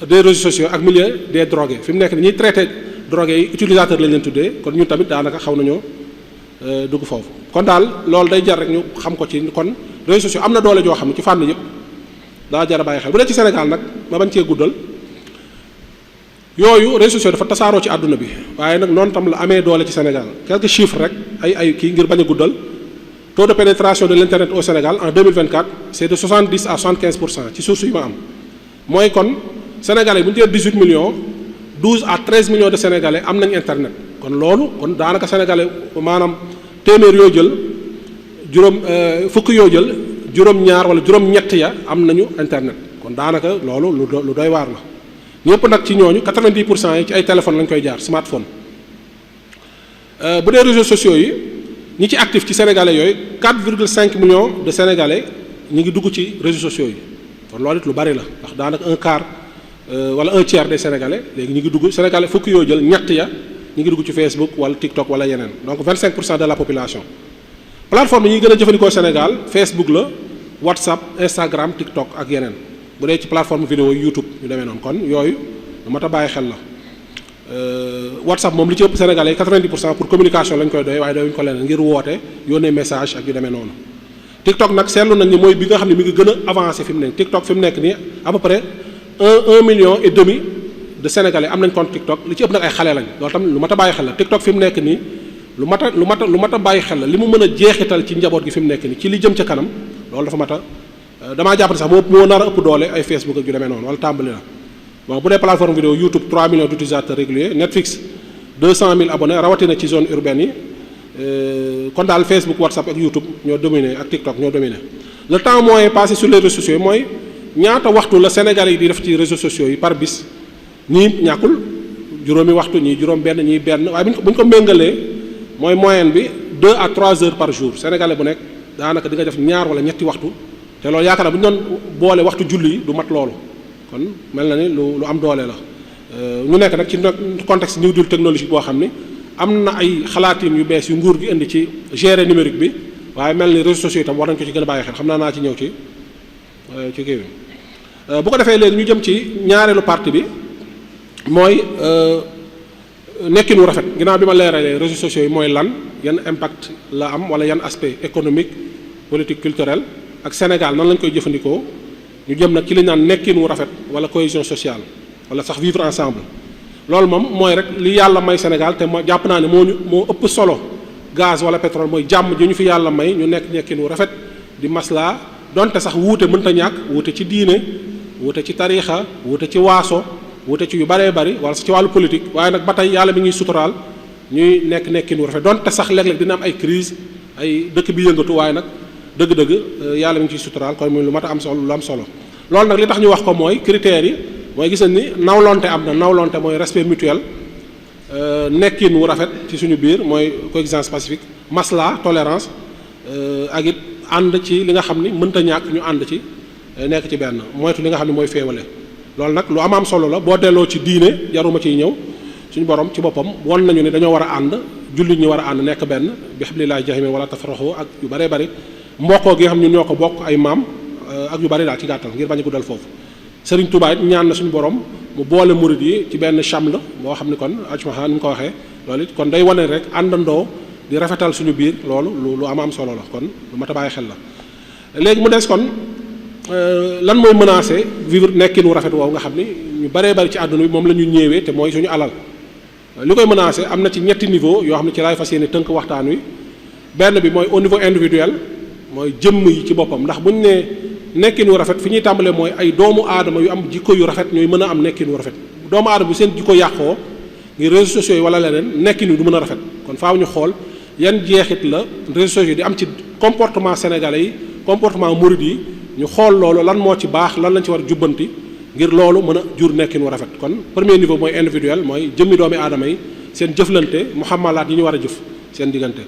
des réseaux sociaux ak milieu des drogués fi mu nekk ni ñuy traité drogués yi utilisateur lañ leen tuddee kon ñun tamit daanaka xaw nañoo dugg foofu kon daal loolu day jar rek ñu xam ko ci kon réseaux sociaux am na doole joo xam ne ci fànn yëpp daa jar a bàyyi xel bu dee ci Sénégal nag ma bañ cee guddal yooyu réseaux sociaux dafa tasaaroo ci àdduna bi waaye nag noonu tam la amee doole ci Sénégal quelques chiffres rek ay kii ngir bañ a guddal taux de pénétration de l'internet au Sénégal en 2024 c'est de 70 à 75% ci source yi ma am mooy kon sénégalais bu ñu jëlee 18 millions 12 à 13 millions de sénégalais am nañ internet kon loolu kon daanaka sénégalais maanaam téeméer yoo jël fukk yoo jël juróom-ñaar wala juróom-ñett ya am nañu internet kon daanaka loolu lu doy waar la ñëpp nag ci ñooñu 90% yi ci ay téléphone lañ koy jaar smartphone bu dee réseaux sociaux yi ñi ci actif ci sénégalais yooyu 4,5 millions de sénégalais ñi ngi dugg ci réseaux sociaux yi kon loolu it lu bari la ndax daanaka un quart wala un tiers des sénégalais léegi ñi ngi dugg sénégalais fukk yoo jël ñett ya ñi ngi dugg ci Facebook wala TikTok wala yeneen donc 25% de la population plateforme yi ñuy gën a jëfandikoo Sénégal Facebook la WhatsApp Instagram TikTok ak yeneen bu dee ci plateforme vidéo YouTube ñu demee noonu kon yooyu lu mat a bàyyi xel la WhatsApp moom li ci ëpp sénégalais 90% pour communication lañ koy doy waaye doyuñu ko leneen ngir woote yónnee message ak yu demee noonu TikTok nag seetlu nañ ni mooy bi nga xam ne mi ngi gën a avancé fi mu nekk TikTok fi mu nekk nii à peu près 1,5 million de sénégalais am nañ compte TikTok li ci ëpp nag ay xale lañ loolu tam lu mat a bàyyi xel la TikTok fi mu nekk nii lu mat a bàyyi xel la li mu mën a jeexital ci njaboot gi fi mu nekk nii ci li jëm ca kanam loolu dafa mat a damaa jàpp ne sax moo nar a ëpp doole ay Facebook ak yu demee noonu wala tàmbali na bon bu dee plateforme vidéo YouTube 3 millions d'utilisateurs réguliers Netflix 200 000 abonnés rawatina ci zone urbaine yi kon daal Facebook WhatsApp ak YouTube ñoo dominé ak TikTok ñoo dominé le temps moyen passé sur les réseaux sociaux mooy ñaata waxtu la Sénégalais yi di def ci réseaux sociaux yi par bis ñii ñàkkul juróomi waxtu ñii juróom benn ñii benn waaye bu ñu ko méngalee mooy moyenne bi 2 à 3 heures par jour Sénégalais bu nekk daanaka di nga def ñaar wala ñetti waxtu te loolu yaakaar naa bu ñu doon boole waxtu julli yi du mat loolu kon mel na ni lu am doole la ñu nekk nag ci contexte new deal technologique boo xam ni am na ay xalaatin yu bees yu nguur gi indi ci gérer numérique bi waaye mel ni réseaux sociaux itam war nañu ko ci gën a bàyyi xel xam naa ci ñëw ci kii bi bu ko defee léegi ñu jëm ci ñaareelu partie bi mooy nekkin wu rafet ginnaaw bi ma leeralee réseaux sociaux yi mooy lan yan impact la am wala yan aspect économique politique culturel ak Sénégal nan lañ koy jëfandikoo ñu jëm nag ci li ñu naan nekkin wu rafet wala cohésion sociale wala sax vivre ensemble loolu moom mooy rek li yàlla may Sénégal te ma jàpp naa ne moo ëpp solo gaz wala pétrole mooy jàmm ji ñu fi yàlla may ñu nekk nekkin wu rafet di maslaa donte sax wuute mënta ñàkk wuute ci diine wuute ci tariixa wuute ci waaso wuute ci yu baree bari wala ci wàllu politique waaye nag ba tey yàlla mi ngi suturaal ñuy nekkin wu rafet donte sax léeg-léeg dina am ay crise ay dëkk bi yëngatu waaye nag dëgg-dëgg yàlla mi ngi ciy suturaal kon muy lu mat a am solo lu am solo loolu nag li tax ñu wax ko mooy critères yi mooy gis nañ ni nawlonte am na nawlonte mooy respect mutuel nekkin wu rafet ci suñu biir mooy coexistence pacifique masla tolérance ak it ànd ci li nga xam ni mënta ñàkk ñu ànd ci nekk ci benn moytu li nga xam ne mooy féewale loolu nag lu am solo la boo delloo ci diine jaruma ciy ñëw suñu borom ci boppam won nañu ne dañoo war a ànd jullit ñi war a ànd nekk benn bi hablillahi jahimi wala tafaraxu ak yu baree bari mbokkoo gi nga xam ñun ñoo ko bokk ay maam ak yu bari daal ci gàttal ngir bañ a guddal foofu Serigne Touba it ñaan na suñu borom mu boole murid yi ci benn chamle boo xam ni kon ajmaha ni mu ko waxee loolu it kon day wane rek àndandoo di rafetal suñu biir loolu lu am solo la kon lu mat a bàyyi xel la léegi mu des kon lan mooy menacé vivre nekkin wu rafet woowu nga xam ni ñu baree bari ci àdduna bi moom la ñu ñëwee te mooy suñu alal li koy menacé am na ci ñetti niveau yoo xam ne ci laay fas yéene tënk waxtaan wi. benn bi mooy au niveau individuel mooy jëmm yi ci boppam ndax bu ñu nee nekkin wu rafet fi ñuy tàmbalee mooy ay doomu aadama yu am jikko yu rafet ñooy mën a am nekkin wu rafet doomu aadama bu seen jikko yàqoo ngir réseaux sociaux yi wala leneen nekkin wi du mën a rafet kon faaw ñu xool yan jeexit la réseaux sociaux yi di am ci comportement sénégalais yi comportement murid yi ñu xool loolu lan moo ci baax lan lañ ci war a jubbanti ngir loolu mën a jur nekkin wu rafet kon premier niveau mooy individuel mooy jëmmi doomi aadama yi seen jëflante muhammalaat yi ñu war a jëf seen diggante.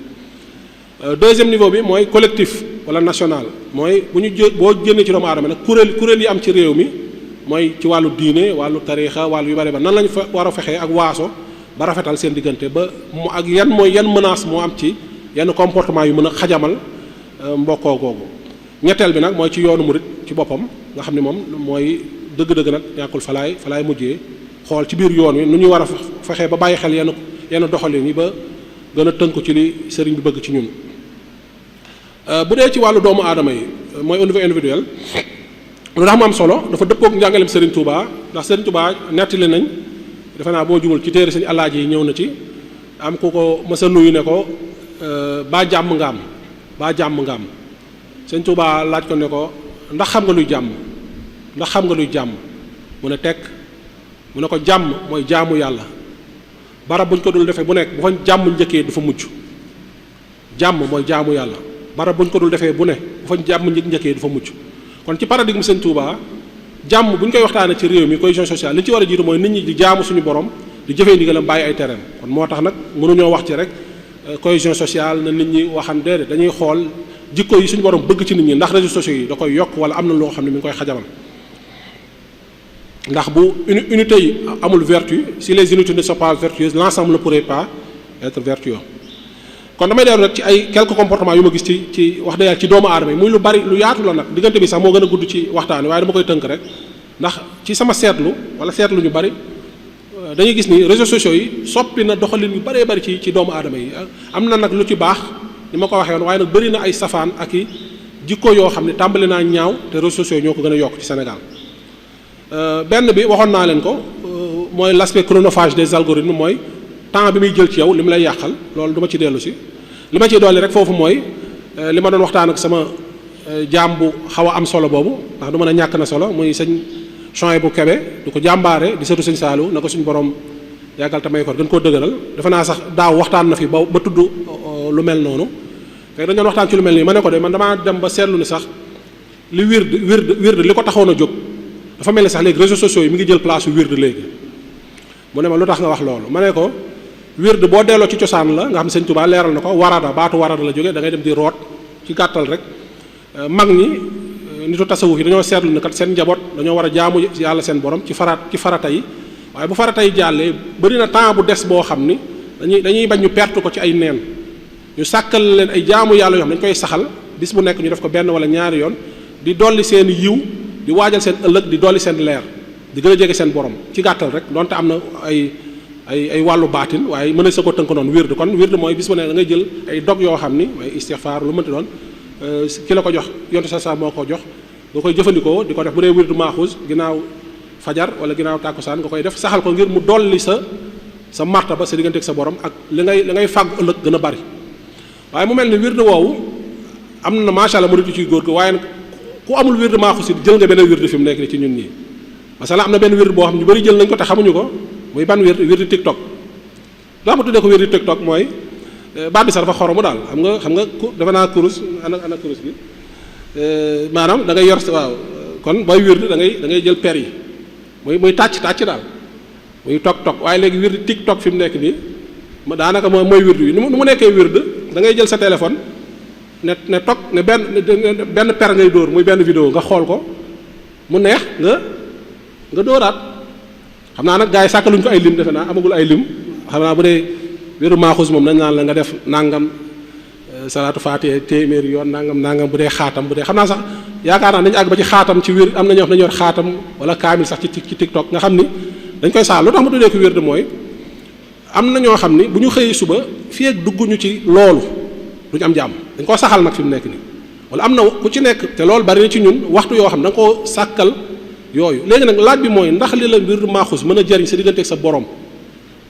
Deuxième niveau bi mooy collectif wala national mooy bu ñu boo génnee ci doomu aadama nag kuréel yi am ci réew mi mooy ci wàllu diine wàllu tariixa wàllu yu bari ba nan lañu fa war a fexee ak waaso ba rafetal seen diggante ba mu ak yan menace moo am ci yenn comportement yu mën a xajamal mbokkoo googu. ñetteel bi nag mooy ci yoonu murit ci boppam nga xam ne moom mooy dëgg-dëgg nag ñàkkul falaay mujjee xool ci biir yoon wi nu ñuy war a fexee ba bàyyi xel yenn doxalin yi ba gën a tënku ci li sëriñ bi bëgg ci ñun. bu dee ci wàllu doomu aadama yi mooy au niveau individuel lu tax mu am solo dafa dëppook njàngaleem Serigne Touba ndax Serigne Touba nettali nañ defe naa boo jumul ci téere Sëriñ Alaaji yi ñëw na ci am ku ko mës a nuyu ne ko baa jàmm nga am Serigne Touba laaj ko ne ko ndax xam nga luy jàmm mu ne tekk mu ne ko jàmm mooy jaamu yàlla barab buñ ko dul defee bu nekk bu fa jàmm njëkkee du fa mujj jàmm mooy jaamu yàlla barab buñ ko dul defee bu ne bu fa jàmm njëkkee du fa mucc kon ci paradigme Sëñ Touba jàmm bu ñu koy waxtaanee ci réew mi cohésion sociale li ci war a jiitu mooy nit ñi di jaamu suñu borom di jëfee ndigalam bàyyi ay tereem kon moo tax nag mënuñoo wax ci rek cohésion sociale na nit ñi waxan déedéet dañuy xool jikko yi suñu borom bëgg ci nit ñi ndax réseaux sociaux yi da koy yokk wala am na loo xam ne mi ngi koy xajamal ndax bu unité yi amul vertu si les unités ne sont pas vertueuses l'ensemble ne pourrait pas être vertueux. kon damay dellu rek ci ay quelques comportements yu ma gis ci wax dëgg yàlla ci doomu aadama yi muy lu bari lu yaatu la nag diggante bi sax moo gën a gudd ci waxtaan waaye dama koy tënk rek ndax ci sama seetlu wala seetlu ñu bari dañuy gis ni réseaux sociaux yi soppi na doxalin yu baree bari ci doomu aadama yi am na nag lu ci baax ni ma ko waxee woon waaye nag bari na ay safaan ak i jikko yoo xam ne tàmbali naa ñaaw te réseaux sociaux yi ñoo ko gën a yokk ci Sénégal benn bi waxoon naa leen ko mooy l'aspect chronophage des algorithmes mooy temps bi muy jël ci yow li mu lay yàqal loolu du ma ci dellu si li ma ciy dolli rek foofu mooy li ma doon waxtaan ak sama jaam bu xaw a am solo boobu ndax du mën a ñàkk na solo muy sëñ Chouaïbou Kébé du ko jàmbaare di sëtu sëñ Saliou na ko suñu borom yàggal te may ko gën koo dëgëral defe naa sax daaw waxtaan na fi ba tudd lu mel noonu fekk dañu doon waxtaan ci lu mel nii ma ne ko de man damaa dem ba seetlu ni sax li wird li ko taxoon a jóg dafa mel ni sax léegi réseaux sociaux yi mi ngi jël place yu wird léegi mu ne ma lu tax nga wax loolu ma ne ko wird boo delloo ci cosaan la nga xam Sëñ Tuubaa leeral na ko warada baatu warada la jógee da ngay dem di root ci gàttal rek mag ñi nitu tasawuf yi dañoo seetlu ne kat seen njaboot dañoo war a jaamu yàlla seen borom ci farata yi waaye bu farata yi jàllee bari na temps bu des boo xam ni dañuy bañ ñu perte ko ci ay neen ñu sàkkal leen ay jaamu yàlla yoo xam dañ koy saxal bis bu nekk ñu def ko benn wala ñaari yoon di dolli seen yiw di waajal seen ëllëg di dolli seen leer di gën a jege seen borom ci gàttal rek donte am na ay wàllu baatin waaye mën na sa ko tënk noonu wird kon wird mooy bis bu ne da ngay jël ay dog yoo xam ni mooy istixfaar lu mënti doon ki la ko jox yonte sa moo ko jox nga koy jëfandikoo di ko def bu dee wirdu maaxuus ginnaaw fajar wala ginnaaw tàkkusaan nga koy def saxal ko ngir mu dolli sa martaba sa diggante ak sa borom ak li ngay fàggu ëllëg gën a bari waaye mu mel ni wird woowu am na macha allah mu ci góor gi waaye nag ku amul wird maaxuus it jël nga benn wird fi mu nekk ni ci ñun ñii masala am na benn wird boo xam ñu bari jël nañ ko te xamuñu ko muy ban wird TikTok daa ma tuddee ko wird TikTok mooy baat bi sax dafa xoromu daal xam nga dafa naa kurus ana kurus bi maanaam da ngay yor waaw kon booy wird da ngay jël per yi muy tàcc daal muy tok waaye léegi wird TikTok fi mu nekk nii daanaka mooy wird wi nu mu nekkee wird da ngay jël sa téléphone ne toog ne benn per ngay dóor muy benn vidéo nga xool ko mu neex nga dóoraat xam naa nag gars yi sàkkaluñ ko ay lim defe naa amagul ay lim xam naa bu dee wéru maaxus moom nañ naan la nga def nangam salaatu faatiha téeméeri yoon nangam bu dee xaatam bu dee xam naa sax yaakaar naa dañu àgg ba ci xaatam ci wér am na ñoo xam ne dañu yor xaatam wala kaamil sax ci TikTok nga xam ni dañ koy saal lu tax ma tuddee ko wér de mooy am na ñoo xam ni bu ñu xëyee suba fii ak dugguñu ci loolu duñu am jàmm dañ koo saxal nag fi mu nekk nii wala am na ku ci nekk te loolu bari na ci ñun waxtu yoo xam ne da nga koo sàkkal yooyu léegi nag laaj bi mooy ndax li la mbir maaxus mën a jariñ sa diggante ak sa borom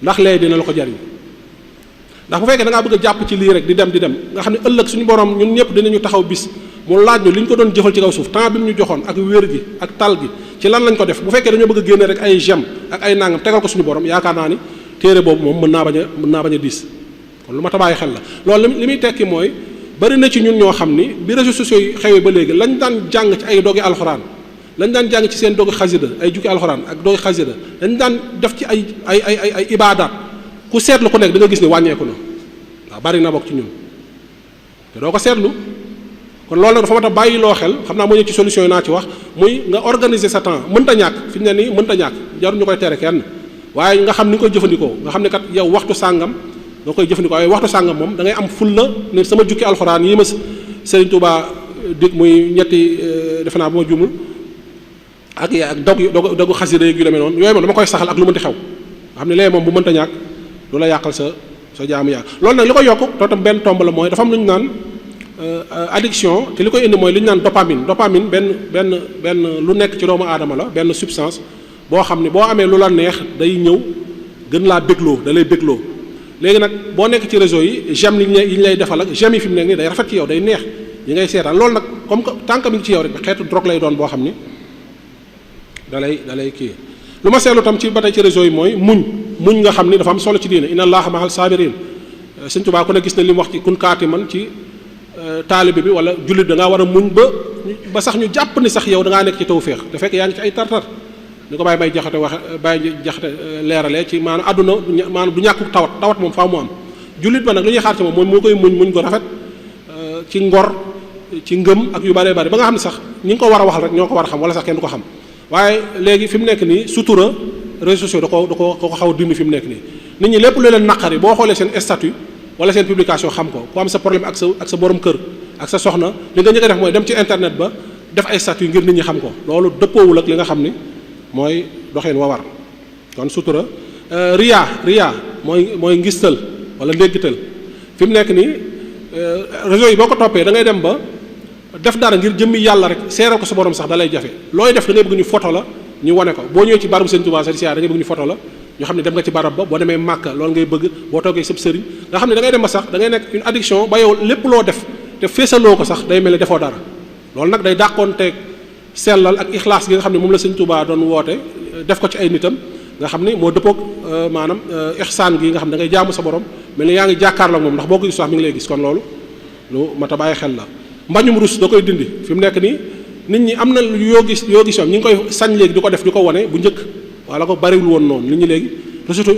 ndax lee dina la ko jariñ ndax bu fekkee da ngaa bëgg a jàpp ci lii rek di dem nga xam ne ëllëg suñu borom ñun ñëpp dinañu taxaw bis mu laaj ñu li ñu ko doon jëfal ci kaw suuf temps bi mu ñu joxoon ak wér gi ak tal gi ci lan lañ ko def bu fekkee dañoo bëgg a génne rek ay gem ak ay nangam tegal ko suñu borom yaakaar naa ni téere boobu moom mën naa bañ a diis kon lu ma tabaay xel la loolu li muy tekki mooy bari na ci ñun ñoo xam ni bi réseaux sociaux yi xewee ba léegi lañ daan jàng ci ay dogi alxuraan lañ daan jàng ci seen dogi xasida ay jukki alxuraan ak dogi xasida lañ daan def ci ay ibaadaat ku seetlu ku nekk da nga gis ne wàññeeku na waaw bari na bokk ci ñun te doo ko seetlu kon loolu nag dafa mat a bàyyi loo xel xam naa moo ñëw ci solution yi naa ci wax muy nga organiser sa temps mënta ñàkk fi ñu ne nii mënta ñàkk jarul ñu koy tere kenn waaye nga xam ni nga koy jëfandikoo nga xam ne kat yow waxtu sàngam nga koy jëfandikoo waaye waxtu sàngam moom da ngay am ful la ne sama jukki alxuraan yi ma Sëriñ Tuubaa dig muy ñetti defe naa ba ma jumul ak dogu xasida yu demee noonu yooyu moom dama koy saxal ak lu mënti xew nga xam ne léegi moom bu mënta ñàkk du la yàqal sa jaamu yaa loolu nag li ko yokk tootam benn tomb la mooy dafa am lu ñu naan addiction te li koy indi mooy li ñu naan dopamine benn lu nekk ci doomu aadama la benn substance boo xam ne boo amee lu la neex day ñëw gën laa bégloo da lay bégloo léegi nag boo nekk ci réseau yi j'aime yi ñu lay defal ak j'aime yi fi mu nekk nii day rafet ci yow day neex yi ngay seetaan loolu nag comme que tànk mi ngi ci yow rek xeetu drogue lay doon boo xam ni da lay kii lu ma seetlu tam ci ba tey ci réseau yi mooy muñ nga xam ni dafa am solo ci diine inna allaha mahal sabirin Sëñ Tuubaa ku ne gis na li mu wax ci kun kaati man ci taalibe bi wala jullit da ngaa war a muñ ba sax ñu jàpp ni sax yow da ngaa nekk ci tawféex te fekk yaa ngi ci ay tartar ni ko bàyyi jaxate leeralee ci maanaam àdduna maanaam du ñàkku tawat moom faaw mu am jullit ba nag li ñuy xaar ci moom moo koy muñ ko rafet ci ngor ci ngëm ak yu bëree bëri ba nga xam ne sax ñi ngi ko war a waxal rek ñoo ko war a xam wala sax kenn du ko xam waaye léegi fi mu nekk nii sutura réseaux sociaux da ko xaw a dindi fi mu nekk nii nit ñi lépp lu leen naqari boo xoolee seen statut wala seen publication xam ko ku am sa problème ak sa borom kër ak sa soxna li nga njëkk a def mooy dem ci internet ba def ay statut ngir nit ñi xam ko loolu dëppoowul ak li nga xam ni mooy doxeen wa war kon sutura riya mooy ngistal wala ndéggital fi mu nekk nii réseau yi boo ko toppee da ngay dem ba def dara ngir jëmmi yàlla rek seeral ko sa borom sax da lay jafe looy def da ngay bëgg ñu photo la ñu wane ko boo ñëwee ci barabu Sëriñ Tuubaa sa siyaar da ngay bëgg ñu photo la ñu xam ne dem nga ci barab ba boo demee Màkka loolu ngay bëgg boo toogee sëb sëriñ nga xam ne da ngay dem ba sax da ngay nekk une addiction ba yow lépp loo def te feesaloo ko sax day mel ne defoo dara loolu nag day dàqoonteeg sellal ak ixlaas gi nga xam ne moom la Sëriñ Tuubaa doon woote def ko ci ay nitam nga xam ne moo dëppoog maanaam ixsaan gi nga xam ne da ngay jaamu sa borom mel ni yaa ngi jàkkaarloo moom ndax boo ko gis sax mi ngi lay gis kon loolu lu mat a bàyyi xel la mbañum rus da koy dindi fi mu nekk nii nit ñi am na yoo gis ñoom ñi ngi koy sañ léegi di ko def di ko wane bu njëkk wala ko bariwul woon noonu nit ñi léegi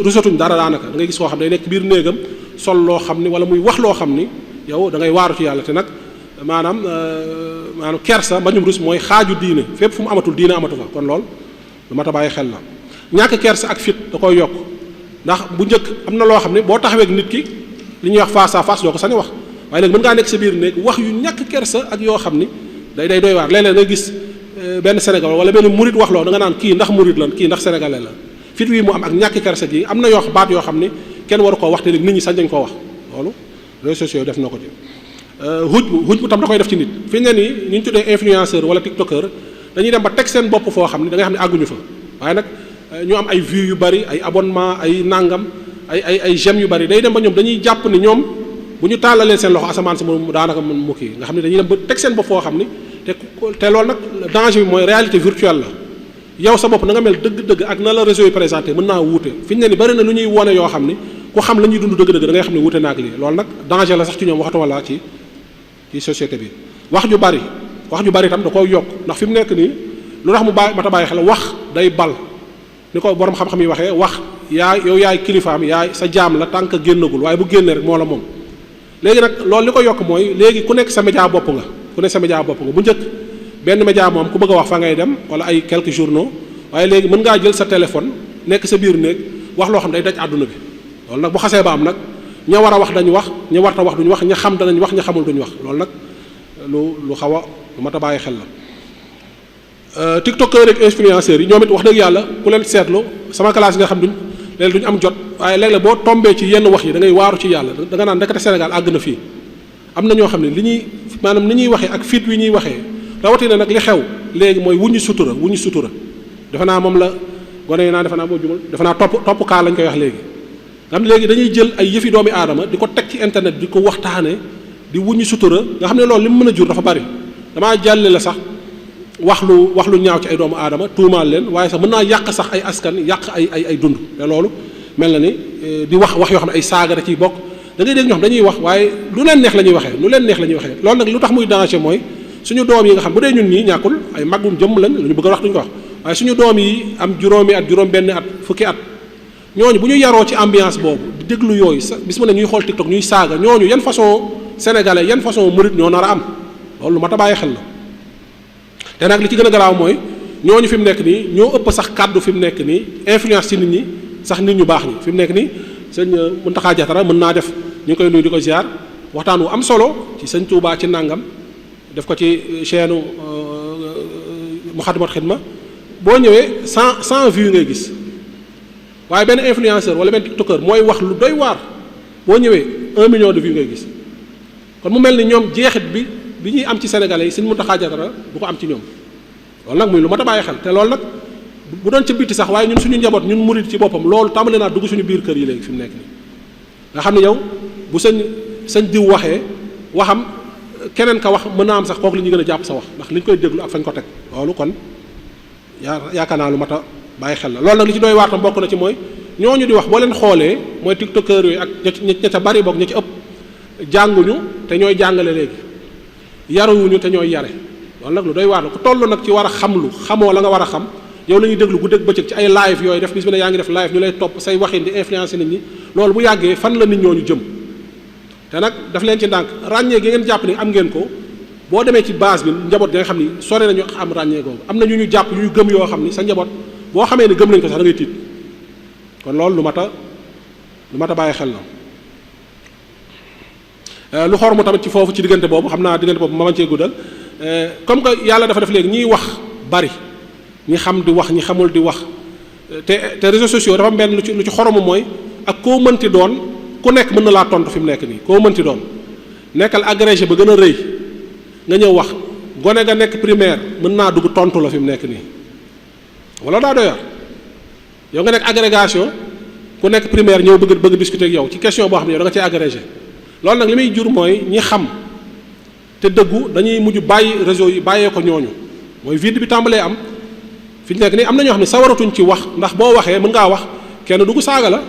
rusatuñ dara daanaka da ngay gis koo xam ne day nekk biir néegam sol loo xam ni wala muy wax loo xam ni yow da ngay waaru ci yàlla te nag maanaam kersa mbañum rus mooy xaaju diine fépp fu mu amatul diine amatu fa kon loolu lu mat a bàyyi xel la ñàkk kersa ak fit da koy yokk ndax bu njëkk am na loo xam ne boo taxawee nit ki li ñuy wax face à face doo ko sañ wax waaye léegi mën ngaa nekk sa biir néeg wax yu ñàkk kersa ak yoo xam ni day doy waar léeg-léeg nga gis benn Sénégal wala benn murit wax loo da nga naan kii ndax murit la kii ndax sénégalais la fit wi mu am ak ñàkk kersa gi am na yoo baat yoo xam ni kenn waru koo wax te léegi nit ñi sañ nañ koo wax loolu réseaux sociaux def na ko ci xuj bu tam da koy def ci nit fi ne nii ñu tuddee influenceur wala tiktoker dañuy dem ba teg seen bopp foo xam ne da nga xam ne àgguñu fa waaye nag ñu am ay vues yu bari ay abonnement ay nangam ay j'aime yu bari day dem ba ñoom dañuy jàpp ni ñoom bu ñu tàllalee seen loxo asamaan si mu daanaka mu kii nga xam ne dañuy dem ba teg seen bopp foo xam ni te loolu nag danger bi mooy réalité virtuelle la yow sa bopp na nga mel dëgg-dëgg ak na la réseau yi présenté mën naa wuute fi ñu ne ni bari na lu ñuy wone yoo xam ni ku xam la ñuy dund dëgg-dëgg da ngay xam ne wuute naag lii loolu nag danger la sax ci ñoom waxatuma la ci société bi wax ju bari itam da koy yokk ndax fi mu nekk nii lu tax mu mat a bàyyi xel wax day bal ni ko borom xam-xam yi waxee wax yow yaay kilifaam yaay sa jaam la tànk génnagul waaye bu génnee rek moo la moom léegi nag loolu li ko yokk mooy léegi ku nekk sa média bopp nga bu njëkk benn média moom ku bëgg a wax fa ngay dem wala ay quelques journaux waaye léegi mën ngaa jël sa téléphone nekk sa biir néeg wax loo xam day daj àdduna bi loolu nag bu xasee ba am nag ña war a wax dañu wax ña warta wax duñu wax ña xam danañ wax ña xamul duñu wax loolu nag lu xaw a lu mat a bàyyi xel la tiktokeur ak influenceurs yi ñoom it wax dëgg yàlla ku leen seetlu sama classe yi nga xam duñ am jot waaye léeg-léeg boo tombee ci yenn wax yi da ngay waaru ci yàlla da nga naan ndekete Sénégal àgg na fii am na ñoo xam ne li ñuy maanaam ni ñuy waxee ak fit wi ñuy waxee rawatina nag li xew léegi mooy wuñu sutura defe naa moom la gone yi naa defe naa boo jumal defe naa topp kaa lañ koy wax léegi nga xam ne léegi dañuy jël ay yëfi doomi aadama di ko teg ci internet di ko waxtaane di wuññi sutura nga xam ne loolu li mu mën a jur dafa bari damaa jàlle la sax wax lu ñaaw ci ay doomu aadama tuumaal leen waaye sax mën naa yàq sax ay askan yàq ay dund te loolu mel na ni di wax yoo xam ne ay saaga da ciy bokk da ngay dégg ñoo xam dañuy wax waaye lu leen neex la ñuy waxee loolu nag lu tax muy danger mooy suñu doom yi nga xam bu dee ñun ñii ñàkkul ay magum jëmm lañ lu ñu bëgg a wax duñ ko wax waaye suñu doom yi am juróomi at juróom benn at fukki at ñooñu bu ñu yaroo ci ambiance boobu di déglu yooyu sa bis mu ne ñuy xool TikTok ñuy saaga ñooñu yan façon sénégalais yan façon murit ñoo nar a am loolu lu mat a bàyyi xel la te nag li ci gën a garaaw mooy ñooñu fi mu nekk nii ñoo ëpp sax kàddu fi mu nekk nii influence ci nit ñi sax nit ñu baax ñi fi mu nekk nii sëñ Mountakha Diatara mën naa def ñu ngi koy nuyu di ko ziar waxtaan wu am solo ci sëñ Touba ci nangam def ko ci chaîne Moukhaddamatoul Khidma boo ñëwee cent vues ngay gis waaye benn influenceur wala benn tiktoker mooy wax lu doy waar boo ñëwee 1 million de vues ngay gis kon mu mel ni ñoom jeexit bi ñuy am ci sénégalais yi sëñ Mountakha Diatara bu ko am ci ñoom loolu nag muy lu mat a bàyyi xel te loolu nag bu doon ca bitti sax waaye ñun suñu njaboot ñun murid ci boppam loolu tàmbali naa dugg suñu biir kër yi léegi fi mu nekk nii nga xam ne yow bu sëñ diw waxee waxam keneen ka wax mën naa am sax kooku li ñu gën a jàpp sa wax ndax li ñu koy déglu ak fañ ko teg loolu kon yaakaar naa lu mat a bàyyi xel la loolu nag li ci doy waar tam bokk na ci mooy ñooñu di wax boo leen xoolee mooy tiktokeur yooyu ak ña ca bari boog ña ci ëpp jànguñu te ñooy jàngale léegi yaruwuñu te ñooy yare loolu nag lu doy waar la ku toll nag ci war a xamoo la nga war a xam yow la ñuy déglu guddeeg bëccëg ci ay live yooyu def bis bi ne yaa ngi def live ñu lay topp say waxin di influencer nit ñi loolu bu yàggee fan la nit ñooñu jëm te nag daf leen ci ndànk ràññee gi ngeen jàpp ni am ngeen ko boo demee ci base bi njaboot gi nga xam ni sore nañu am ràññee googu am na ñu jàpp ñu gëm yoo xam ni sa njaboot boo xamee ni gëm nañ ko sax da ngay tiit kon loolu lu mat a bàyyi xel la lu xormu tamit ci foofu ci diggante boobu xam naa diggante boobu ma bañ cee guddal comme que yàlla dafa def léegi ñiy wax bari ñi xam di wax ñi xamul di wax te réseaux sociaux dafa benn lu ci xoromu mooy ak koo mënti doon ku nekk mën na laa tontu fi mu nekk nii koo mënti doon nekkal agrégé ba gën a rëy nga ñëw wax gone nga nekk primaire mën naa dugg tontu la fi mu nekk nii wala daa doyar yow nga nekk agrégation ku nekk primaire ñëw bëgg discuter ak yow ci question boo xam ne yow da nga cee agrégé loolu nag li muy jur mooy ñi xam te dëggu dañuy mujj bàyyi réseau yi bàyyee ko ñooñu mooy vide bi tàmbalee am fi ñu nekk nii am na ñoo xam ne sawaratuñ ci wax ndax boo waxee mën ngaa wax kenn dugg saaga la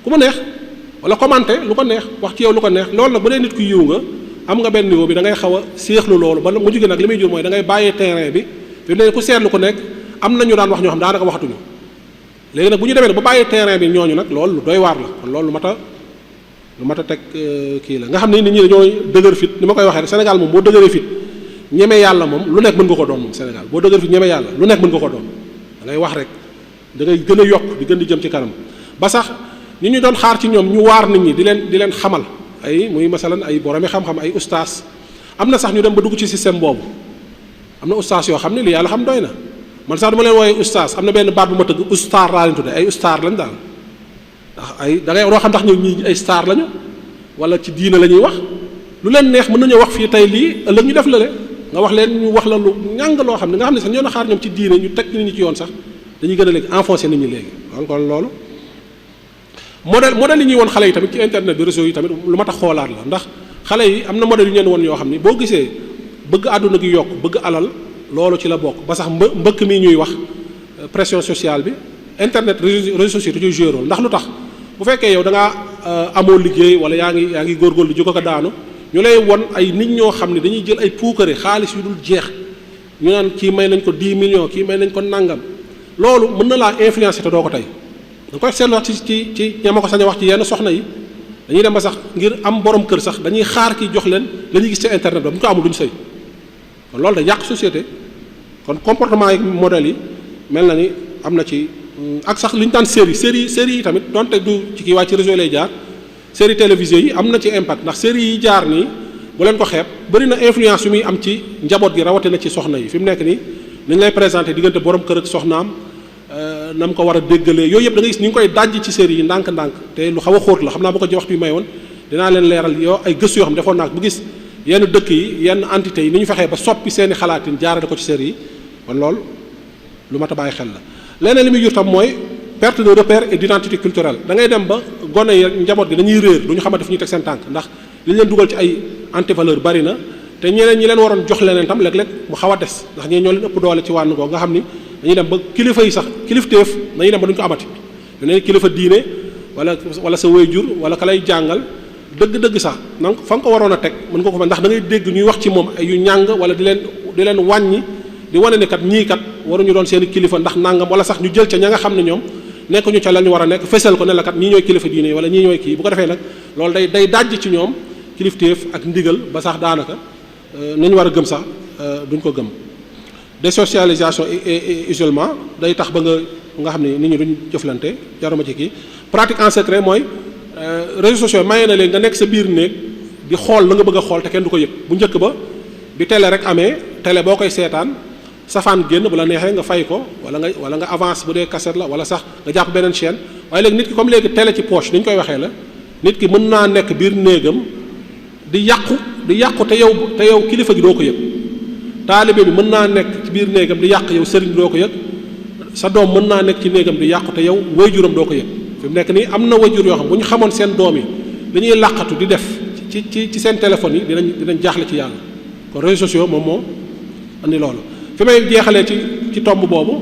ku mu neex wala commenter lu ko neex wax ci yow lu ko neex loolu nag bu dee nit ku yiw nga am nga benn niveau bi da ngay xaw a séexlu loolu ba mu jóge nag li muy jur mooy da ngay bàyyee terrain bi fi mu ne ku seetlu ku nekk am na ñu daan wax ñoo xam daanaka waxatuñu léegi nag bu ñu demee ba bàyyee terrain bi ñooñu nag loolu lu doy waar la kon loolu lu mat a teg kii la nga xam ne nit ñi dañoo dëgër fit ni ma koy waxee rek Sénégal moom boo dëgëree fit ñeme yàlla moom lu nekk mën nga ko doon moom Sénégal boo dëgër fit ñeme yàlla lu nekk mën nga ko doon da ngay wax rek da ngay gën a yokk di gën di jëm ci kanam ba sax ñu doon xaar ci ñoom ñu waar nit ñi di leen xamal ay muy masalan ay boromi xam-xam ay ustaas am na sax ñu dem ba dugg ci système boobu am na ustaas yoo xam ne li yàlla xam doy na man sax dama leen wooyee ustaas am na benn baat bu ma tëgg ustaar laa leen tudde ay ustaar lañ daal ndax ay da ngay doo xam ndax ñi ay star lañu wala ci diina la ñuy wax lu leen neex mën nañoo wax fii tey lii ëllëg ñu def la le nga wax leen ñu wax la lu ñàng loo xam ne nga xam ne sax ñoo na xaar ñoom ci diine ñu teg nit ñi ci yoon sax dañuy gën a léegi enfoncé nit ñi léegi kon loolu modèle yi ñuy woon xale yi tamit ci internet bi réseau yi tamit lu ma tax xoolaat la ndax xale yi am na modèle yu ñeen woon yoo xam ne boo gisee bëgg àdduna gi yokk bëgg alal loolu ci la bokk ba sax mbëkk mi ñuy wax pression sociale bi internet réseaux sociaux da ciy joué rôle ndax lu tax bu fekkee yow da ngaa amoo liggéey wala yaa ngi góorgóorlu jóg ko daanu ñu lay won ay nit ñoo xam ne dañuy jël ay puukare xaalis yu dul jeex ñu naan kii may nañ ko 10 millions kii may nañ ko nangam loolu mën na laa influencer te doo ko tey da nga koy seetlu wax ci ñama ko sañ a wax ci yenn soxna yi dañuy dem ba sax ngir am borom kër sax dañuy xaar ki jox leen la ñuy gis ci internet ba bu ñu ko amul duñu sëy kon loolu da yàq société kon comportement yi modèles yi mel na ni am na ci ak sax li ñu daan série yi tamit donte du ci kii waaye ci réseau lay jaar série télévisée yi am na ci impact ndax série yi jaar nii bu leen ko xeeb bëri na influence yu muy am ci njaboot gi rawatina ci soxna yi fi mu nekk nii nañ lay présenté diggante borom kër ak soxnaam na mu ko war a déggalee yooyu yëpp da ngay gis ñu ngi koy dajj ci série yi ndànk-ndànk te lu xaw a xóot la xam naa bu ko waxtu bi may woon dinaa leen leeral yoo ay gëstu yoo xam defoon naa bu gis yenn dëkk yi yenn entité yi ni ñu fexee ba soppi seeni xalaatin jaarale ko ci série yi kon loolu lu mat a bàyyi xel la leneen li muy jur tam mooy perte de repère et d'identité culturelle da ngay dem ba gone yi njaboot gi dañuy réer du ñu xamante fu ñuy teg seen tànk ndax li leen dugal ci ay antivaleur bari na te ñeneen ñi leen waroon jox leneen tam léeg-léeg mu xaw a des ndax ñee ñoo leen ëpp doole ci wànn googu nga xam ni dañuy dem ba kilifa yi sax kilifteef dañuy dem ba duñ ko amati ñu ne kilifa diine wala sa waajur wala ka lay jàngal dëgg-dëgg sax na fa nga ko waroon a teg mën nga ko fa ndax da ngay dégg ñuy wax ci moom ay yu ñàng wala di leen wàññi di wane ne kat ñii kat waruñu doon seen kilifa ndax nangam wala sax ñu jël ca ña nga xam ne ñoom nekkuñu ca la ñu war a nekk fesal ko ne la kat ñii ñooy kilifa diine wala ñii ñooy kii bu ko defee nag loolu day dajj ci ñoom kilifteef ak ndigal ba sax daanaka nañu war a gëm sax duñ ko gëm désocialisation et isolement day tax ba nga xam ne nit ñi duñ jëflante jaruma ci kii pratique en secret mooy réseaux sociaux maye na leen nga nekk sa biir néeg di xool la nga bëgg a xool te kenn du ko yëg bu njëkk ba bi télé rek amee télé boo koy seetaan safaan génn bu la neexee nga fay ko wala nga avance bu dee cassette la wala sax nga jàpp beneen chaîne waaye léegi nit ki comme léegi télé ci poche ni ñu koy waxee la nit ki mën naa nekk biir néegam di yàqu te yow kilifa gi doo ko yëg taalibe bi mën naa nekk ci biir néegam di yàq yow sëriñ bi doo ko yëg sa doom mën naa nekk ci néegam di yàqu te yow waajuram doo ko yëg fi mu nekk nii am na waajur yoo xam bu ñu xamoon seen doom yi dañuy làqatu di def ci seen téléphone yi dinañ jaaxle ci yàlla kon réseaux sociaux moom moo andi loolu fi may jeexalee ci tomb boobu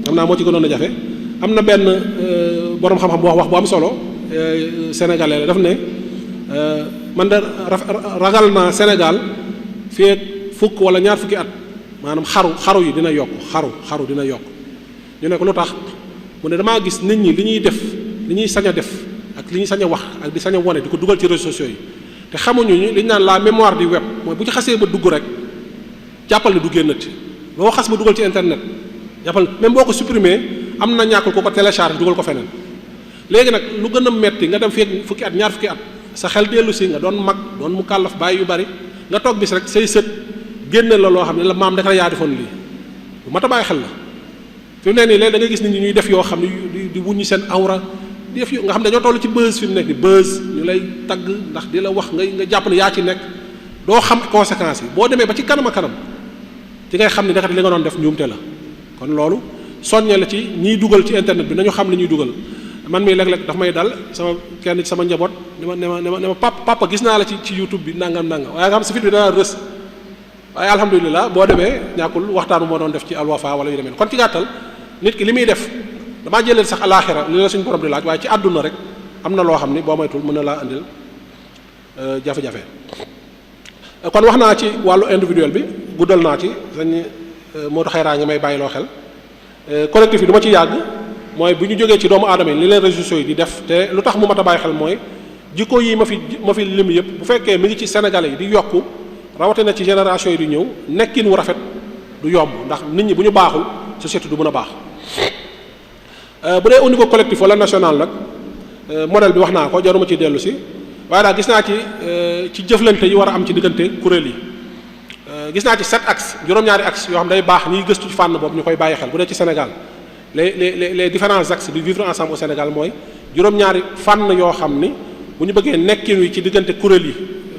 xam naa moo ci gënoon a jafe am na benn boroom xam-xam bu wax bu am solo sénégalais la daf ne man de ragal naa Sénégal fii ak fukk wala ñaar fukki at maanaam xaru yi dina yokk xaru dina yokk ñu ne ko lu tax mu ne damaa gis nit ñi li ñuy def li ñuy sañ a def ak li ñuy sañ a wax ak di sañ a wone di ko dugal ci réseaux sociaux yi te xamuñu li ñu naan la mémoire du web mooy bu ci xasee ba dugg rek jàppal ne du génnati loo xas ba dugal ci internet jàppal même boo ko supprimer am na ñàkkul ko télécharge dugal ko feneen léegi nag lu gën a metti nga dem fii fukki at ñaar fukki at sa xel dellu si nga doon mag doon mu kàllaf bàyyi yu bari nga toog bis rek say sët génne la loo xam ne la maam daka yaa defoon lii bu mat a bàyyi xel la fi mu ne nii léegi da ngay gis nit ñi ñuy def yoo xam ne di wuññi seen awra di def nga xam ne dañoo toll ci buzz fi mu nekk ni buzz ñu lay tagg ndax di la wax nga jàpp ne yaa ci nekk doo xam conséquences yi boo demee ba ci kanam a kanam ci ngay xam ne dakati li nga doon def njuumte la kon loolu soññe la ci ñiy dugal ci internet bi nañu xam li ñuy dugal man mii léeg-léeg daf may dal kenn ci sama njaboot ne ma papa gis naa la ci YouTube bi nangam waaye nga xam si fit bi dana rës waaye alhamdulilah boo demee ñàkkul waxtaan bu moo doon def ci alwafa wala yu demee kon ci gàttal nit ki li muy def damaa jëleel sax alaxira li la suñu borom di laaj waaye ci àdduna rek am na loo xam ni boo moytul mën na laa indil jafe-jafe kon wax naa ci wàllu individuel bi guddal naa ci sañ Modou Xayraa ngi may bàyyi loo xel collectif bi du ma ci yàgg mooy bu ñu jógee ci doomu aadama yi li leen réseaux sociaux yi di def te lu tax mu mat a bàyyi xel mooy jikko yi ma fi lim yëpp bu fekkee mi ngi ci Sénégalais yi di yokku rawatina ci génération yi di ñëw nekkin wu rafet du yomb ndax nit ñi bu ñu baaxul société du mën a baax bu dee au niveau collectif wala national nag modèle bi wax naa ko jaruma ci dellu si waaye daal gis naa ci jëflante yi war a am ci diggante kuréel yi gis naa ci 7 axes juróom-ñaari axes yoo xam day baax ñiy gëstu ci fànn boobu ñu koy bàyyi xel bu dee ci Sénégal les différents axes du vivre ensemble au Sénégal mooy juróom-ñaari fànn yoo xam ni bu ñu bëggee nekkin wi ci diggante kuréel yi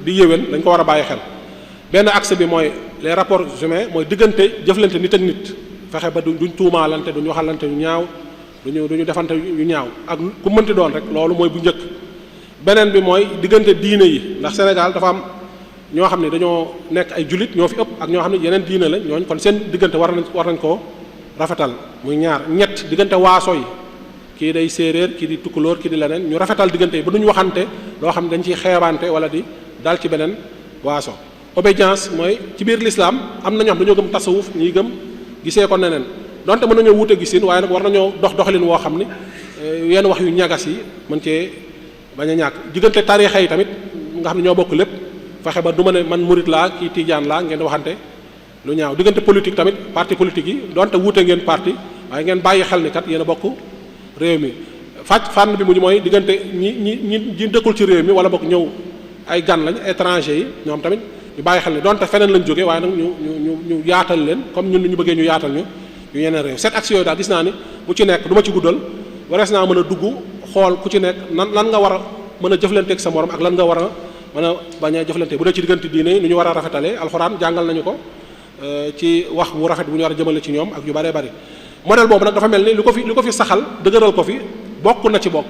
di yéwén dañ ko war a bàyyi xel benn axe bi mooy les rapports humains mooy diggante jëflante nit ak nit fexe ba duñ tuumaalante duñ waxalante yu ñaaw duñu defante yu ñaaw ak ku mënti doon rek loolu mooy bu njëkk beneen bi mooy diggante diine yi ndax Sénégal dafa am ñoo xam ne dañoo nekk ay jullit ñoo fi ëpp ak ñoo xam ne yeneen diine la ñooñ kon seen diggante war nañ koo rafetal muy ñaar ñett diggante waaso yi kii day séeréer kii di tukkulóor kii di leneen ñu rafetal diggante yi ba duñu waxante loo xam ne dañ ciy xeebante wala di dal ci beneen waaso obédience mooy ci biir l'islam am na ñoo xam dañoo gëm tasawuf ñuy gëm gisee ko neneen donte mën nañoo wuute gisin waaye nag war nañoo doxalin woo xam ni yenn wax yu ñagas yi mën cee bañ a ñàkk diggante tarixa yi tamit nga xam ne ñoo bokk lépp fexe ba du ma ne man murit laa kii tijaan laa ngeen waxante lu ñaaw diggante politique tamit parti politique yi donte wuute ngeen parti waaye ngeen bàyyi xel ni kat yéen a bokk réew mi fànn bi mujj mooy diggante ñi dëkkul ci réew mi wala bokk ñëw ay gan lañ étranger yi ñoom tamit ñu bàyyi xel ni donte feneen lañ jógee waaye nag ñu yaatal leen comme ñun ñu bëggee ñu yaatal ñu yeneen réew cette action yooyu daal gis naa ni bu ci nekk du ma ci guddal warees naa mën a dugg xool ku ci nekk lan nga war a mën a jëflanteeg sa morom ak lan nga war a mën a bañ a jëflante bu dee ci diggante diine yi nu ñu war a rafetalee alxuraan jàngal nañu ko ci wax bu rafet bu ñu war a jëmale ci ñoom ak yu bëree bëri modèle boobu nag dafa mel ni lu ko fi saxal dëgëral ko fi bokk na ci bokk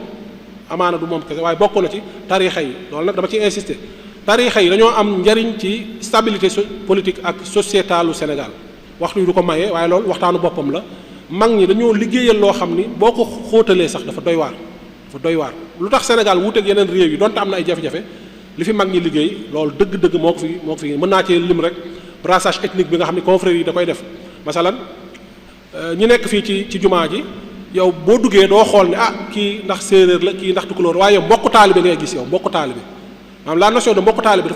amaana du moom kese waaye bokk na ci tarixa yi loolu nag dama ci insister tarixa yi dañoo am njariñ ci stabilité politique ak sociétalu Sénégal waxtu yi du ko maye waaye loolu waxtaanu boppam la mag ñi dañoo liggéeyal loo xam ni boo ko xóotalee sax dafa doy waar lu tax Sénégal wuuteeg yeneen réew yi donte am na ay jafe-jafe li fi mag ñi liggéey loolu dëgg-dëgg moo ko fi mën naa cee lim rek brassage ethnique bi nga xam ne confrérie yi da koy def masalan ñi nekk fii ci jumaa ji yow boo duggee doo xool ne kii ndax séeréer la kii ndax tukulóor waaye yow mbokku taalibe ngay gis yow mbokku taalibe maanaam la notion de mbokku taalibe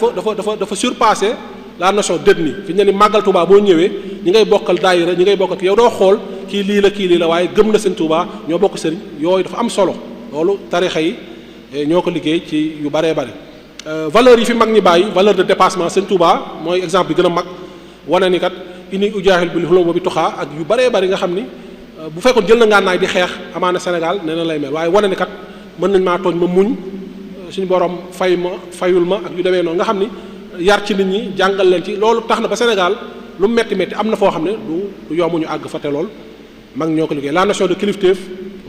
dafa surpasser la notion d'ethnie fi ñu ne ni màggal Touba boo ñëwee ñi ngay bokkal daayira ñi ngay bokkal yow doo xool kii lii la waaye gëm na seen Touba ñoo bokk sëriñ yooyu dafa am solo loolu tarixa yi ñoo ko liggéey ci yu baree bari valeurs yi fi mag ñi bàyyi valeur de dépassement sëñ Touba mooy exemple bi gën a mag wane ni kat ini ujaahil bil hulum bi tuxaa ak yu baree bari nga xam ni bu fekkoon jël na ngànnaay di xeex amaana Sénégal nee na lay mel waaye wane ni kat mën nañ maa tooñ ma muñ suñu borom fayul ma ak yu demee noonu nga xam ni yar ci nit ñi jàngal leen ci loolu tax na ba Sénégal lu metti am na foo xam ne du yomb ñu àgg fa te lool mag ñoo ko liggéey la notion de kilifteef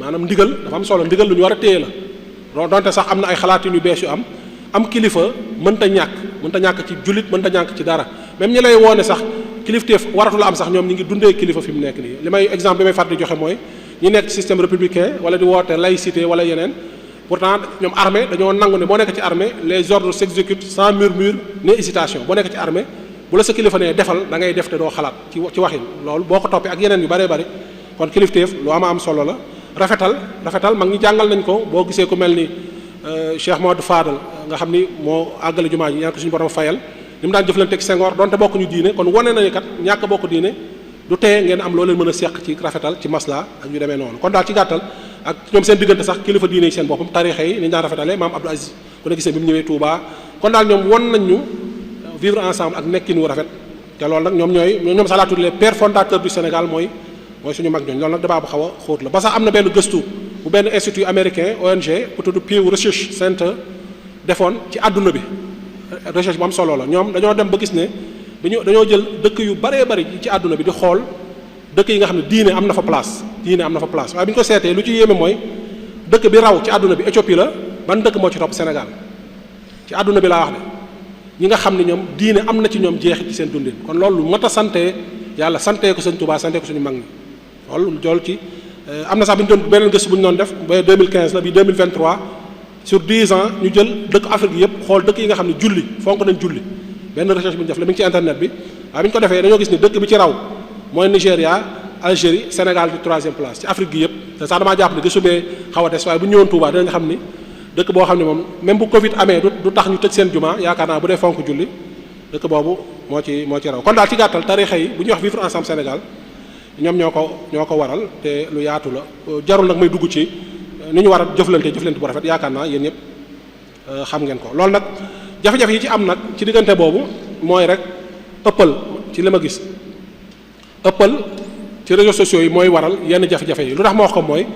maanaam ndigal dafa am solo ndigal lu ñu war a téye la donte sax am na ay xalaatin yu bees yu am kilifa mënta ñàkk ci jullit mënta ñàkk ci dara même ñi lay woone sax kilifteef waratu la am sax ñoom ñi ngi dundee kilifa fi mu nekk nii li may exemple bi may fàttali joxe mooy ñi nekk ci système républicain wala di woote laïcité wala yeneen pourtant ñoom armée dañoo nangu ne boo nekk ci armée les ordres s'exécutent sans murmure ni hésitation boo nekk ci armée bu la sa kilifa nee defal da ngay def te doo xalaat ci waxin loolu boo ko toppee ak yeneen yu bëree bëri kon kilifteef lu am solo la rafetal mag ñi jàngal nañ ko boo gisee ku mel ni Cheikh Modou Fadal nga xam ni moo àggale jumaa ji ñaan ko suñu borom fayal ni mu daan jëflante ak Senghor donte bokkuñu diine kon wane nañu kat ñàkk bokk diine du teye ngeen am loo leen mën a seq ci rafetal ci masla ak yu demee noonu kon daal ci gàttal ak ñoom seen diggante sax kilifa diine yi seen boppam tarixa yi ni ñu daan rafetalee maam Abdou Aziz ku ne gisee bi mu ñëwee Touba kon daal ñoom won nañ ñu vivre ensemble ak nekkin wu rafet te loolu nag ñoom sax laa tudd les pères fondateurs du Sénégal mooy suñu mag ñooñu loolu nag débat bu xaw a xóot la ba sax am na benn gëstu bu benn institut américain ONG bu tudd Pew Research Center defoon ci àdduna bi recherche bu am solo la ñoom dañoo dem ba gis ne dañoo jël dëkk yu baree bari ci àdduna bi di xool dëkk yi nga xam ne diine am na fa place waaye bi ñu ko seetee lu ci yéeme mooy dëkk bi raw ci àdduna bi Éthiopie la ban dëkk moo ci topp Sénégal ci àdduna bi laa wax de ñi nga xam ne ñoom diine am na ci ñoom jeexit ci seen dundin kon loolu lu mat a sante yàlla sante ko sëñ Touba sante ko suñu mag ñi loolu jool ci am na sax bi ñu doon beneen gëstu bu ñu doon def ba 2015 la bi 2023 sur 10 ans ñu jël dëkk Afrique yëpp xool dëkk yi nga xam ne julli fonk nañ julli benn recherche bu ñu def la mi ngi ci internet bi waaye bi ñu ko defee dañoo gis ne dëkk bi ci raw mooy Nigéria Algérie Sénégal di 3e place ci Afrique gi yëpp te sax damaa jàpp ne gëstu bee xaw a des waaye bu ñu ñëwoon Touba dinañ xam ni dëkk boo xam ne moom même bu Covid amee du tax ñu tëj seen juma yaakaar naa bu dee fonk julli dëkk boobu moo ci raw kon daal ci gàttal tarixa yi bu ñuy wax vivre ensemble Sénégal ñoom ñoo ko waral te lu yaatu la jarul nag may dugg ci ni ñu war a jëflante bu rafet yaakaar naa yéen ñëpp xam ngeen ko loolu nag jafe-jafe yi ci am nag ci diggante boobu mooy rek ëppal ci li ma gis ëppal ci réseaux sociaux yi mooy waral yenn jafe-jafe yi lu tax ma wax ko mooy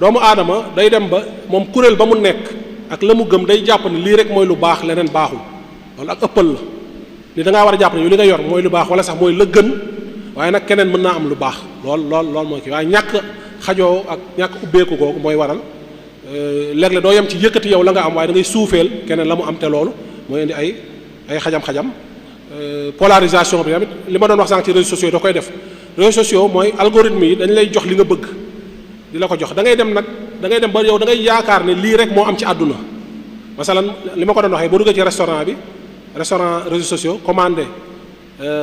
doomu aadama day dem ba moom kuréel ba mu nekk ak la mu gëm day jàpp ni lii rek mooy lu baax leneen baaxul loolu ak ëppal la ni da ngaa war a jàpp ne yow li nga yor mooy lu baax wala sax mooy la gën waaye nag keneen mën naa am lu baax lool mooy kii waaye ñàkk xajoo ak ñàkk ubbeeku googu mooy waral léeg-léeg doo yem ci yëkkati yow la nga am waaye da ngay suufeel keneen la mu am te loolu mooy indi ay xajam-xajam polarisation bi tamit li ma doon wax sànq ci réseaux sociaux da koy def réseaux sociaux mooy algorithme yi dañ lay jox li nga bëgg di la ko jox da ngay dem ba yow da ngay yaakaar ne lii rek moo am ci àdduna masalan li ma ko doon waxee boo duggee ci restaurant réseaux sociaux commandé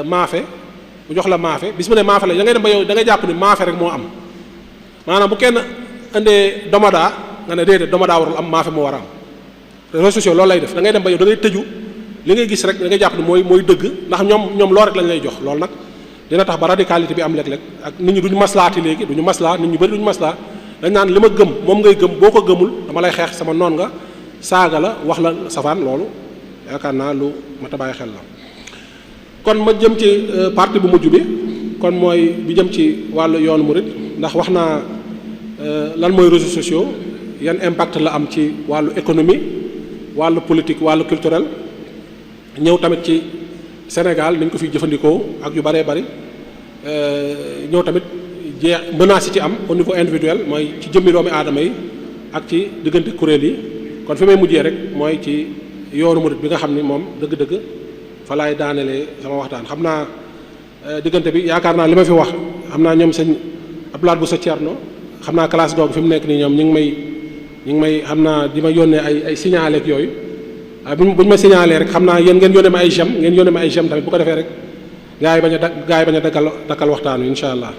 maafe bu jox la maafe bis mu ne maafe la da ngay dem ba yow da ngay jàpp ni maafe rek moo am maanaam bu kenn indee domoda nga ne déedéet domoda warul am maafe moo war a am réseaux sociaux loolu lay def da ngay dem ba yow da ngay tëju li ngay gis rek da ngay jàpp ni mooy dëgg ndax ñoom loolu rek lañ lay jox loolu nag dina tax ba radicalité bi am léeg-léeg ak nit ñi duñu maslaati léegi duñu maslaa nit ñu bëri duñu maslaa dañ naan li ma gëm moom ngay gëm boo ko gëmul dama lay xeex sama noon nga saaga la wax la safaan loolu yaakaar naa lu ma tabaay xel la kon ma jëm ci partie bu mujj bi kon mooy bi jëm ci wàllu yoonu murid ndax wax naa lan mooy réseaux sociaux yan impact la am ci wàllu économie wàllu politique wàllu culturel ñëw tamit ci Sénégal nañ ko fi jëfandikoo ak yu bëree bëri ñëw tamit menaces yi ci am au niveau individuel mooy ci jëmmi doomi aadama yi ak ci diggante kuréel yi kon fi may mujjee rek mooy ci yoonu murid bi nga xam ni moom dëgg-dëgg fa laay daanelee sama waxtaan xam naa diggante bi yaakaar naa li ma fi wax xam naa ñoom sëñ Abdoulaye bu sa Thierno xam naa classe googu fi mu nekk nii ñoom ñu ngi may xam naa di ma yónnee ay signalé ak yooyu waaye bu ñu ma signalé rek xam naa yéen ngeen yónnee ma ay gem ngeen yónnee ma ay gem tamit bu ko defee rek gaa yi bañ a dakkal waxtaan wi incha allah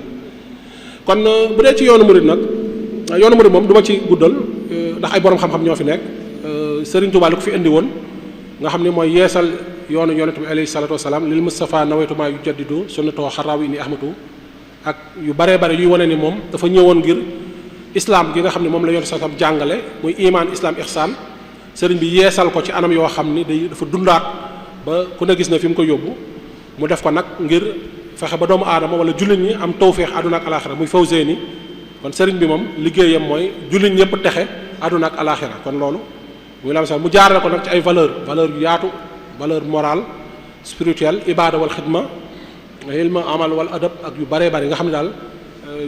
kon bu dee ci yoonu murid nag yoonu murid moom du ma ci guddal ndax ay borom xam-xam ñoo fi nekk Serigne Touba li ko fi indi woon nga xam ne mooy yeesal yoonu yonent bi alayhi salatu wasalaam lil Mustafa nawaytumaa yu jaddidu sunnatoo xaraaw ini ahmatu ak yu baree bare yuy wane ni moom dafa ñëwoon ngir islam gi nga xam ne moom la yonent sallam jàngale muy iman islam ihsan sëriñ bi yeesal ko ci anam yoo xam ni dafa dundaat ba ku ne gis na fi mu ko yóbbu mu def ko nag ngir fexe ba doomu aadama wala jullit ñi am tawféex àdduna ak alaxira muy fawzeyni kon sëriñ bi moom liggéeyam mooy jullit ñëpp texe àdduna ak alaxira kon loolu muy la mu jaarale ko nag ci ay valeur yu yaatu valeur morale spirituelle ibada wal xidma ilma amal wal adab ak yu baree bari nga xam ne daal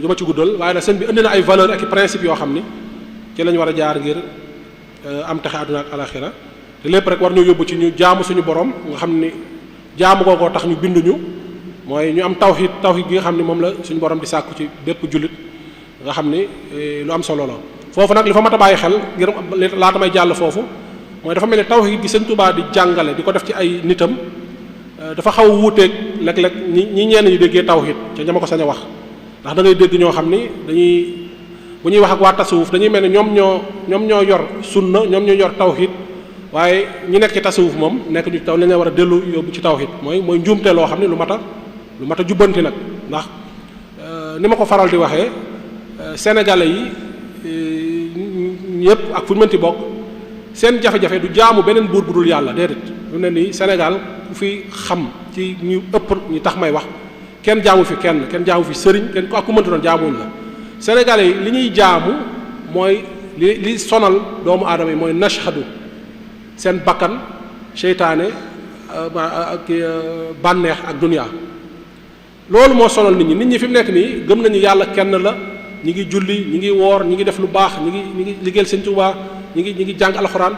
du ma ci guddal waaye nag sëriñ bi indi na ay valeur ak i principe yoo xam ni ci lañ war a jaar ngir am texe àdduna ak alaxira te lépp rek war ñu yóbbu ci ñu jaamu suñu borom nga xam ni jaamu googoo tax ñu binduñu mooy ñu am tawhid gi nga xam ni moom la suñu borom di sàkku ci bépp jullit nga xam ni lu am solo la foofu nag li fa mat a bàyyi xel ngir laata may jàll foofu mooy dafa mel ni tawhid gi Sëñ Tuubaa di jàngale di ko def ci ay nitam dafa xaw a wuuteeg léeg-léeg ñi ñenn ñi déggee tawhid ca ñama ko sañ a wax ndax da ngay dégg ñoo xam ni dañuy bu ñuy wax ak waa tasawuf dañuy mel ni ñoom ñoo yor sunna ñoom ñoo yor tawhid waaye ñi nekk ci tasawuf moom nekk ñu taw li nga war a dellu yóbbu ci tawhid mooy njuumte loo xam ne lu mat a jubbanti nag ndax ni ma ko faral di waxee sénégalais yi ñëpp ak fu ñu mënti bokk seen jafe-jafe du jaamu beneen buur bu dul yàlla déedéet lu ne nii Sénégal ku fi xam ci ñu ëpp ñi tax may wax kenn jaamu fi kenn jaamu fi sëriñ kenn ku ak ku mënti doon jaamuñ la sénégalais yi li ñuy jaamu mooy li sonal doomu aadama yi mooy nashhadu seen bakkan seytaane ak bànneex ak dunya loolu moo sonal nit ñi fi mu nekk nii gëm nañu yàlla kenn la ñi ngi julli ñi ngi woor ñi ngi def lu baax ñi ngi liggéeyal Sëñ Tuubaa ñi ngi jàng alxuraan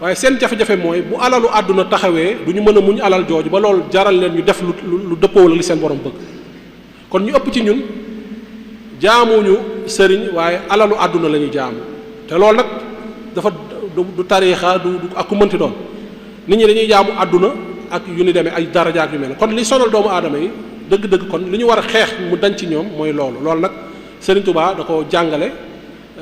waaye seen jafe-jafe mooy bu alalu àdduna taxawee du ñu mën a muñ alal jooju ba loolu jaral leen ñu def lu dëppoo la li seen borom bëgg kon ñu ëpp ci ñun jaamuñu sëriñ waaye alalu àdduna la ñuy jaamu te loolu nag dafa du tariixa du ak ku mënti doon nit ñi dañuy jaamu àdduna ak yu ni demee ay daraja ak yu mel kon li sonal doomu aadama yi dëgg-dëgg kon li ñu war a xeex mu dañ ci ñoom mooy loolu nag Sëriñ Tuubaa da ko jàngale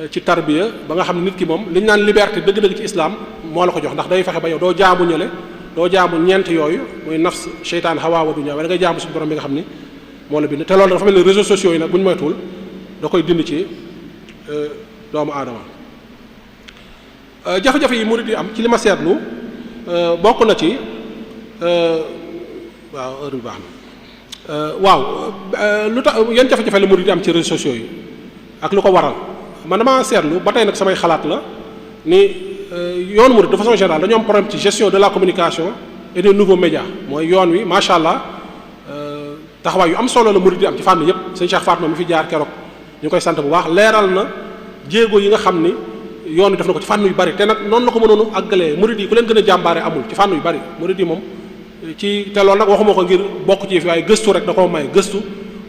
ci tarbiya ba nga xam ne nit ki moom li ñu naan liberté dëgg-dëgg ci islam moo la ko jox ndax day fexe ba yow doo jaamu ñële doo jaamu ñeent yooyu muy nafs seytaan hawaa wa dunya waaye da ngay jaamu suñu borom bi nga xam ni moo la bind te loolu dafa mel ni réseaux sociaux yi nag bu ñu moytuwul da koy dind ci doomu aadama jafe-jafe yi murid yi am ci li ma seetlu bokk na ci waaw heure bi baax na lu tax yan jafe-jafe la murid yi am ci réseaux sociaux yi ak lu ko waral man dama seetlu ba tey nag samay xalaat la ni yoonu murid de façon générale dañoo am problème ci gestion de la communication et des nouveaux médias mooy yoon wi macha allah taxawaay yu am solo la murid yi am ci fànn yépp sëñ Cheikh Fatma mi fi jaar keroog ñu koy sant bu baax leeral na jéego yi nga xam ni yoon wi def na ko ci fànn yu bari te nag noonu la ko mënoon àggalee murid yi ku leen gën a jàmbaare amul ci fànn yu bari murid yi moom ci te loolu nag waxuma ko ngir bokk ci fi waaye gëstu rek da koo may gëstu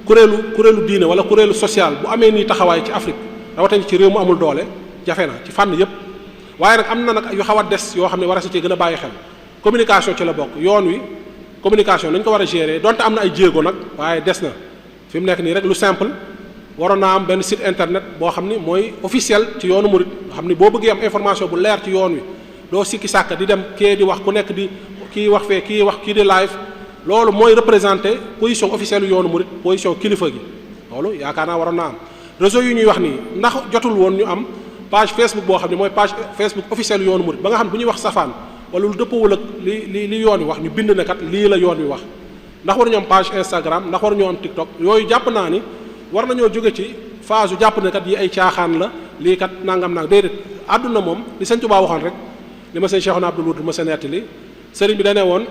kuréelu diine wala kuréelu social bu amee nii taxawaay ci Afrique rawatina ci réew mu amul doole jafe na ci fànn yépp waaye nag am na nag yu xaw a des yoo xam ne war a si ci gën a bàyyi xel communication ci la bokk yoon wi communication nañ ko war a gérer donte am na ay jéego nag waaye des na fi mu nekk nii rek lu simple waroon naa am benn site internet boo xam ni mooy officiel ci yoonu murid nga xam ni boo bëggee am information bu leer ci yoon wi doo sikki sàkk di dem kii di wax ku nekk di kii wax fee kii wax kii di live loolu mooy représenter position officielle yoonu murid position kilifa gi loolu yaakaar naa waroon naa am réseau yu ñuy wax nii ndax jotul woon ñu am page Facebook boo xam ne mooy page Facebook officielle yoonu murid ba nga xam ne bu ñuy wax safaan wala lu dëppawul ak li yoon wi wax ñu bind ne kat lii la yoon wi wax ndax waruñu am page Instagram ndax waruñoo am TikTok yooyu jàpp naa ni war nañoo jóge ci phase yu jàpp ne kat yi ay caaxaan la lii kat nangam nag déedéet àdduna moom li Sëñ Tuubaa waxoon rek li ma sëñ Cheikhouna Abdoul Wudud ma sa nettali sëriñ bi dane woon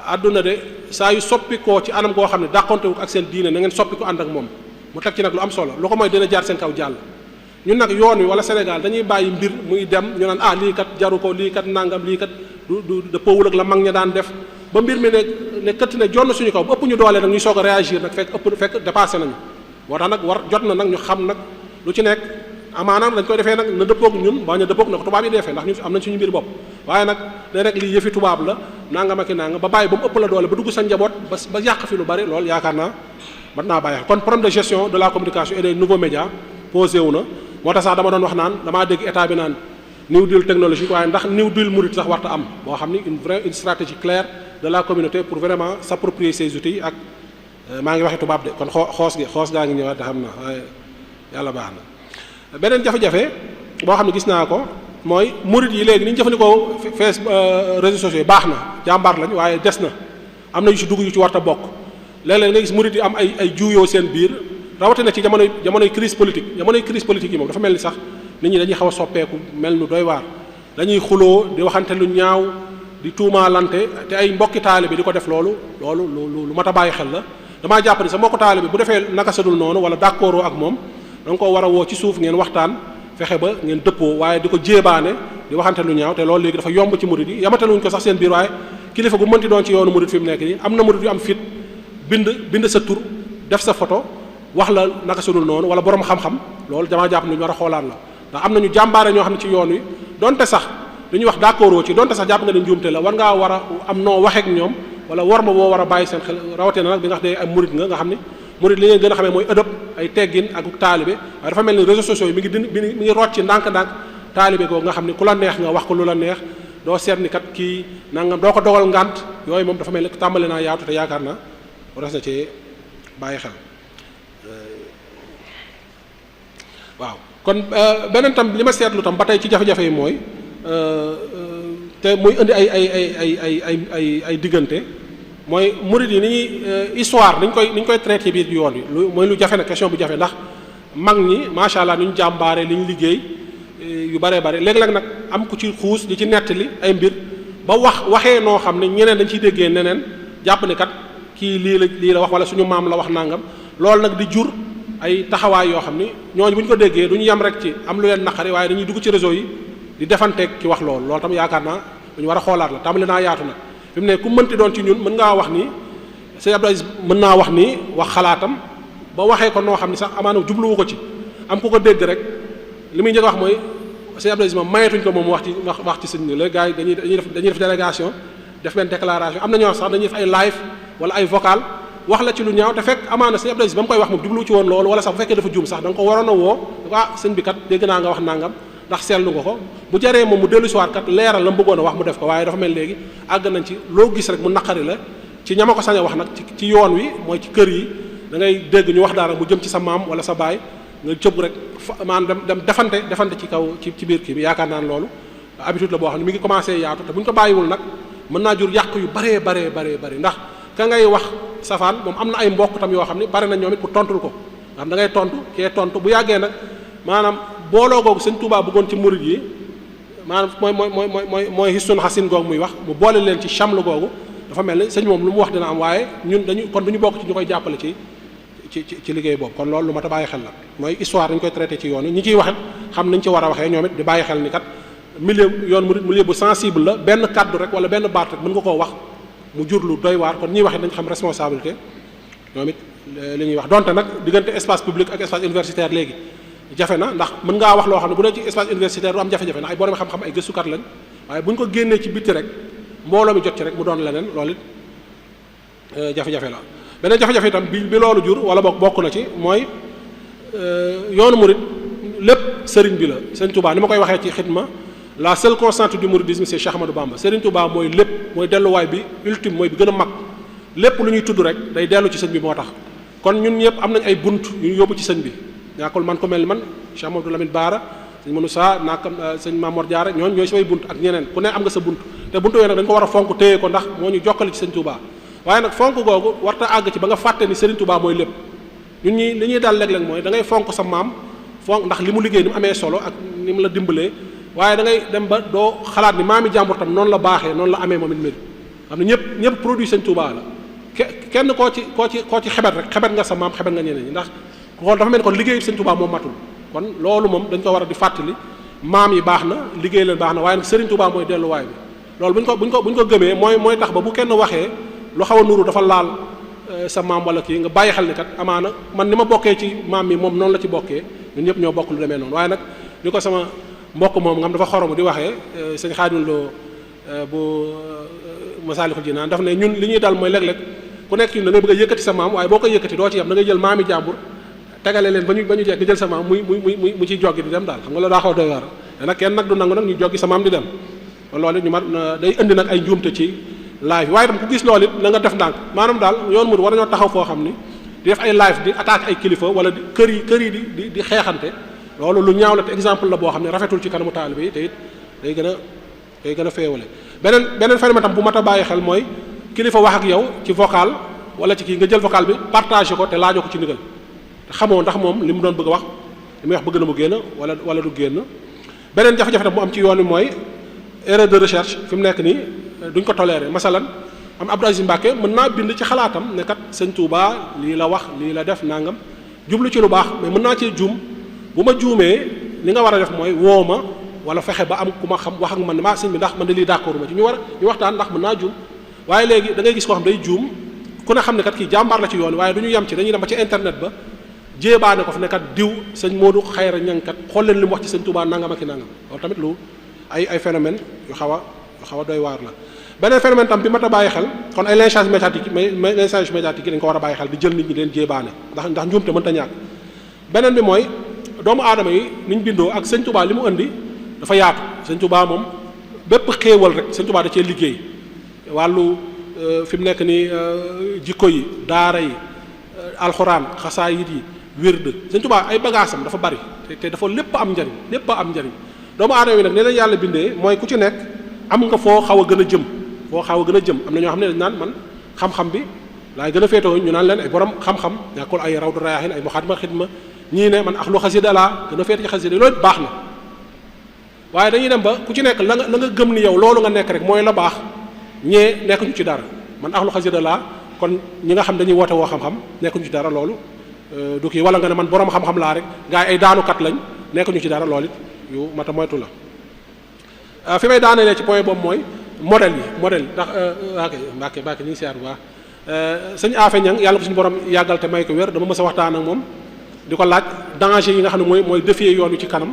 àdduna de saa yu soppikoo ci anam goo xam ne dàqontewut ak seen diine na ngeen soppi ko ànd ak moom mu teg ci nag lu am solo lu ko mooy dina jaar seen kaw jàll ñun nag yoon wi wala Sénégal dañuy bàyyi mbir muy dem ñu naan lii kat jaru ko lii kat nangam lii kat du dëppoowul ak la mag ña daan def ba mbir mi ne këtt ne jonn suñu kaw ba ëpp ñu doole nag ñuy soog a réagir nag fekk dépassé nañu moo tax nag jot na nag ñu xam nag lu ci nekk amaana dañ koy defee nag na dëppoog ñun ba ñu dëppoog na ko tubaab yi defee ndax ñu am nañ suñu mbir bopp waaye nag ne rek lii yëfi tubaab la nangam ak i nangam ba bàyyi ba mu ëpp la doole ba dugg sa njaboot ba yàq fi lu bari loolu yaakaar naa mat naa bàyyi kon problème de gestion de la communication et des nouveaux médias posé wu na moo tax sax dama doon wax naan damaa dégg état bi naan new deal technologique waaye ndax new deal murid sax warta am boo xam ni une stratégie claire de la communauté pour vraiment s'approprier ces outils ak maa ngi waxi tubaab de kon xoos gaa ngi ñëwaat da xam na waaye yàlla baax na beneen jafe-jafe boo xam ne gis naa ko mooy murid yi léegi ni ñu jëfandikoo réseaux sociaux yi baax na jàmbaar lañ waaye des na am na yu ci dugg yu ci warta bokk léeg-léeg nga gis murid yi am ay juuyoo seen biir rawatina ci jamonoy crise politique yi moom dafa mel ni sax nit ñi dañuy xaw a soppeeku mel nu doy waar dañuy xuloo di waxante lu ñaaw di tuumaalante te ay mbokki taalibe di ko def loolu lu mat a bàyyi xel la damaa jàpp ni sa mbokku taalibe bu defee naka sadul noonu wala d'accord ak moom da nga ko war a woo ci suuf ngeen waxtaan fexe ba ngeen dëppoo waaye di ko jéebaane di waxante lu ñaaw te loolu léegi dafa yomb ci murid yi yamataluñ ko sax seen biir waaye kilifa gu mënti doon ci yoonu murid fi mu nekk nii am na murid yu am fit bind sa tur def sa photo wax la naka sadul noonu wala borom xam-xam loolu damaa jàpp ni ñu war a xoolaat la ndax am nañu jàmbaare ñoo xam ne ci yoon wi donte sax li ñuy wax d'accord ci donte sax jàpp nga ne njuumte la war ngaa war a am noo waxeek ñoom wala war ma boo war a bàyyi seen xel rawatina nag bi nga xam ne ay murid nga xam ne murid li ngeen gën a xamee mooy ëdëb ay teggin ak taalibe waaye dafa mel ni réseaux sociaux yi mi ngi rocc ci ndànk-ndànk taalibe googu nga xam ne ku la neex nga wax ko lu la neex doo seet ni kat kii nangam doo ko dogal ngànt yooyu moom dafa mel ni tàmbali naa yaatu te yaakaar naa war na cee bàyyi xel waaw kon beneen tam li ma seetlu tam ba tey ci jafe-jafe yi mooy te muy indi ay diggante mooy murid yi ni ñuy histoire ni ñu koy traité biir yoon wi mooy lu jafe na question bu jafe ndax mag ñi macha allah ni ñu jàmbaare li ñu liggéey yu baree bare léeg-léeg nag am ku ci xuus di ci nettali ay mbir ba waxee noo xam ne ñeneen dañ ciy déggee neneen jàpp ne kat kii lii la wax wala suñu maam la wax nangam loolu nag di jur ay taxawaay yoo xam ni ñooñu bu ñu ko déggee du ñu yem rek ci am lu leen naqari waaye dañuy dugg ci réseau yi di defanteeg ki wax loolu tam yaakaar naa dañu war a xoolaat la tàmbali naa yaatu nag fi mu ne ku mënti doon ci ñun mën ngaa wax ni Sëñ Abdou Aziz mën naa wax ni wax xalaatam ba waxee ko noo xam ni sax amaana jubluwu ko ci am ku ko dégg rek li muy njëkk wax mooy Sëñ Abdou Aziz moom mayetuñ ko moom wax ci sëñ bi léegi gars yi dañuy def délégation def benn déclaration am na ñoo sax dañuy def ay live wala ay vocal wax la ci lu ñaaw te fekk amaana Sëñ Abdou Aziz ba mu koy wax moom jubluwu ci woon loolu wala sax bu fekkee dafa juum sax da nga ko waroon a woo sëñ bi kat dégg naa nga wax nangam ndax seetlu nga ko bu jaree moom mu dellu si waat kat leeral la mu bëggoon a wax mu def ko waaye dafa mel léegi àgg nañ ci loo gis rek mu naqari la ci ñama ko sañ a wax nag ci yoon wi mooy ci kër yi da ngay dégg ñu wax dara mu jëm ci sa maam wala sa baay nga cëb rek maanaam dem defante ci kaw ci biir kii bi yaakaar naa ne loolu habitude la boo xam ne mi ngi commencé yaatu te bu ñu ko bàyyiwul nag mën naa jur yàq yu baree ndax ka ngay wax safaan moom am na ay mbokk tam yoo xam ne bare na ñoom it pour tontul ko nga xam da ngay tontu kee tontu bu yàggee nag maanaam booloo googu sëñ Touba bëggoon ci murid yi maanaam mooy hisun xasin googu muy wax mu boole leen ci chamlu googu dafa mel ni sëñ moom lu mu wax dina am waaye ñun kon duñu bokk ci ñu koy jàppale ci liggéey boobu kon loolu lu mat a bàyyi xel la mooy histoire dañu koy traité ci yoon yi ñi ciy waxit xam nañ ci war a waxee ñoom it di bàyyi xel ni kat yoon murid milieu bu sensible la benn kaddu rek wala benn baat rek mën nga koo wax mu jur lu doy waar kon ñiy waxit nañ xam responsabilité ñoom it li ñuy wax donte nag diggante espace public ak espace universitaire léegi jafe na ndax mën ngaa wax loo xam ne bu dee ci espace universitaire du am jafe-jafe ndax ay borom xam-xam ay gëstukat lañ waaye bu ñu ko génnee ci bitti rek mbooloo mi jot ci rek mu doon leneen loolu it jafe-jafe la beneen jafe-jafe itam bi loolu jur wala bokk na ci mooy yoonu murid lépp sëriñ bi la Sëriñ Touba ni ma koy waxee ci xidma la seule constante du mouridisme c'est Cheikh Ahmadou Bamba Sëriñ Touba mooy lépp mooy delluwaay bi ultime mooy bi gën a mag lépp lu ñuy tudd rek day dellu ci sëñ bi moo tax kon ñun ñëpp am nañ ay bunt yu ñu yóbbu ci sëñ bi ñaakul man ko mel ni man Cheikh Mamadou Lamine Bara sëñ Moussa naakam sëñ Mamor Diarra ñooy samay bunt ak ñeneen ku ne am nga sa bunt te buntu yooyu nag dañ ko war a fonk téye ko ndax moo ñu jokkale ci sëñ Touba waaye nag fonk googu warta àgg ci ba nga fàtte ni Sëriñ Touba mooy lépp ñun ñi li ñuy daal léeg-léeg mooy da ngay fonk sa maam fonk ndax li mu liggéey ni mu amee solo ak ni mu la dimbalee waaye da ngay dem ba doo xalaat ni maami jàmbur tam noonu la baaxee noonu la amee moom it mbir xam ne ñëpp produit sëñ Touba la kenn koo ci xebet rek xebet nga sa maam xebet nga ñeneen ñi ndax kon dafa mel ni kon liggéeyu sëñ Touba moom matul kon loolu moom dañ ko war a di fàttali maam yi baax na liggéey leen baax na waaye nag Serigne Touba mooy delluwaay bi loolu buñ ko gëmee mooy tax ba bu kenn waxee lu xaw a nuru dafa laal sa maam wala kii nga bàyyi xel ni kat amaana man ni ma bokkee ci maam mi moom noonu la ci bokkee ñun ñëpp ñoo bokk lu demee noonu waaye nag ni ko sama mbokk moom nga xam dafa xoromu di waxee sëñ Xaadim Lo bu Masaalikul Jinaan daf ne ñun li ñuy dal mooy léeg-léeg ku nekk ñun da ngay bëgg a yëkkati sa maam waaye boo koy yëkkati doo ci yem da ngay jël maami jàmbur tegale leen ba ñu jekk nga jël sa maam mu ciy joggi di dem daal xam nga loolu daa xaw doy war te nag kenn nag du nangu nag ñu joggi sa maam di dem kon loolu ñu day indi nag ay njuumte ci live waaye itam ku gis loolu it na nga def ndànk maanaam daal yoon mu war nañoo taxaw foo xam ni di def ay live di attaque ay kilifa wala kër yi di xeexante loolu lu ñaaw la te exemple la boo xam ne rafetul ci kanamu taalibe yi te it day gën a féewale beneen phénomène tam bu mat a bàyyi xel mooy kilifa wax ak yow ci vocal wala ci kii nga jël vocal bi partagé ko te laajoo ko ci ndigal te xamoo ndax moom li mu doon bëgg a wax li muy wax bëgg na mu génn wala du génn beneen jafe-jafe tam bu am ci yoon wi mooy erreur de recherche fi mu nekk nii duñ ko toléré masalan am Abdou Aziz Mbacke mën naa bind ci xalaatam ne kat sëñ Touba lii la wax lii la def nangam jublu ci lu baax mais mën naa cee juum bu ma juumee li nga war a def mooy woo ma wala fexe ba am ku ma xam wax ak man ne maa sëñ bi ndax man de lii d'accord ma ci ñu waxtaan ndax mën naa juum waaye léegi da ngay gis koo xam day juum ku ne xam ne kat kii jàmbaar la ci yoon waaye du ñu yem ci dañuy dem ba ci internet ba jéebaane ko fi ne kat diw sëñ Modou Xayra Ñang kat xool leen li mu wax ci sëñ Touba nangam ak i nangam loolu tamit lu ay phénomène yu xaw a doy waar la beneen phénomène tam bi mat a bàyyi xel kon ay lynchage médiatique yi dañ ko war a bàyyi xel di jël nit ñi leen jéebaane ndax njuumte mënta ñàkk beneen bi mooy doomu aadama yi ni ñu bindoo ak sëñ Touba li mu indi dafa yaatu sëñ Touba moom bépp xéewal rek sëñ Touba da cee liggéey wàllu fi mu nekk ni jikko yi daara yi alxuraan xasaayit yi wird sëñ Touba ay bagaasam dafa bari te dafa lépp am njariñ doomu aadama yi nag nee nañ yàlla bindee mooy ku ci nekk am nga foo xaw a gën a jëm am na ñoo xam ne dañ naan man xam-xam bi laay gën a féetoo ñu naan leen ay borom xam-xam ñàkkul ay rawdu rayaahin ay muxaddima xidma ñii ne man axlu xasida laa gën a féete ci xasida loolu baax na waaye dañuy dem ba ku ci nekk la nga gëm ni yow loolu nga nekk rek mooy la baax ñee nekkuñu ci dara man axlu xasida laa kon ñi nga xam dañuy woote woo xam-xam nekkuñu ci dara loolu du kii wala nga ne man borom xam-xam laa rek gaa yi ay daanukat lañ nekkuñu ci dara loolu it yu mata moytu la fi may daanelee ci point boobu mooy modèle ndax Mbàkke ñu ngi siyaar bu baax sëñ Afe Ñang yàlla ko suñu borom yàggal te may ko wér dama mës a waxtaan ak moom di ko laaj danger yi nga xam ne mooy défier yoon wi ci kanam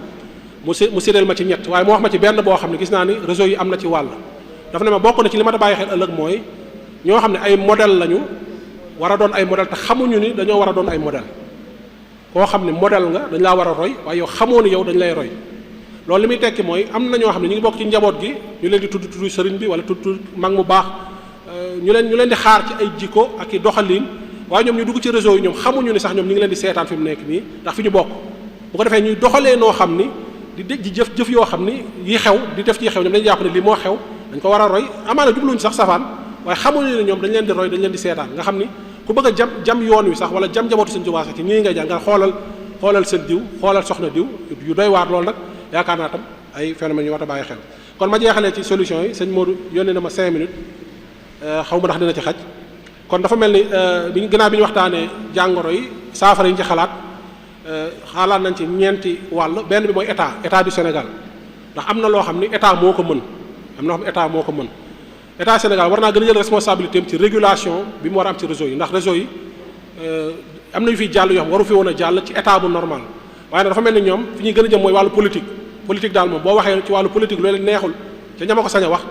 mu séddal ma ci ñett waaye mu wax ma ci benn boo xam ne gis naa ni réseau yi am na ci wàll dafa ne ma bokk na ci li ma ta bàyyi xel ëllëg mooy ñoo xam ne ay modèle lañu war a doon ay modèle te xamuñu ni dañoo war a doon ay modèle koo xam ne modèle nga dañ laa war a roy waaye yow xamoo ni yow dañ lay roy loolu li muy tekki mooy am na ñoo xam ne ñu ngi bokk ci njaboot gi ñu leen di tudd sëriñ bi wala tudd mag mu baax ñu leen di xaar ci ay jikko ak i doxalin waaye ñoom ñu dugg ci réseau yi ñoom xamuñu ni sax ñoom ñu ngi leen di seetaan fi mu nekk nii ndax fi ñu bokk bu ko defee ñuy doxalee noo xam ni di jëf yoo xam ni yi xew di def ci xew ñoom dañuy jàpp ne lii moo xew dañ ko war a roy amaana jubluñu sax safaan waaye xamuñu ne ñoom dañ leen di roy dañ leen di seetaan nga xam ni ku bëgg a jam yoon wi sax wala jam njabootu sëñ Tuubaa sax ci ñii ngay jàng nga xoolal seen diw xoolal soxna diw yu doy waar loolu nag yaakaar naa tam ay phénomènes yu war a bàyyi xel kon ma jeexalee ci solution yi sëñ Modou yónnee na ma 5 minutes xaw ma ndax dina ci xaj kon dafa mel ni gannaaw bi ñu waxtaanee jàngoro yi saafara yi ñu ci xalaat nañ ci ñeenti wàll benn bi mooy état du Sénégal ndax am na loo xam ni état moo ko mën état Sénégal war naa gën a jël responsabilité am ci régulation bi mu war a am ci réseau yi ndax réseau yi am na yu fiy jàll yoo xam waru fi woon a jàll ci état bu normal waaye nag dafa mel ni ñoom fi ñuy gën a jëm mooy wàllu politique daal moom boo waxee ci wàllu politique loolu neexul ca ñama ko sañ a wax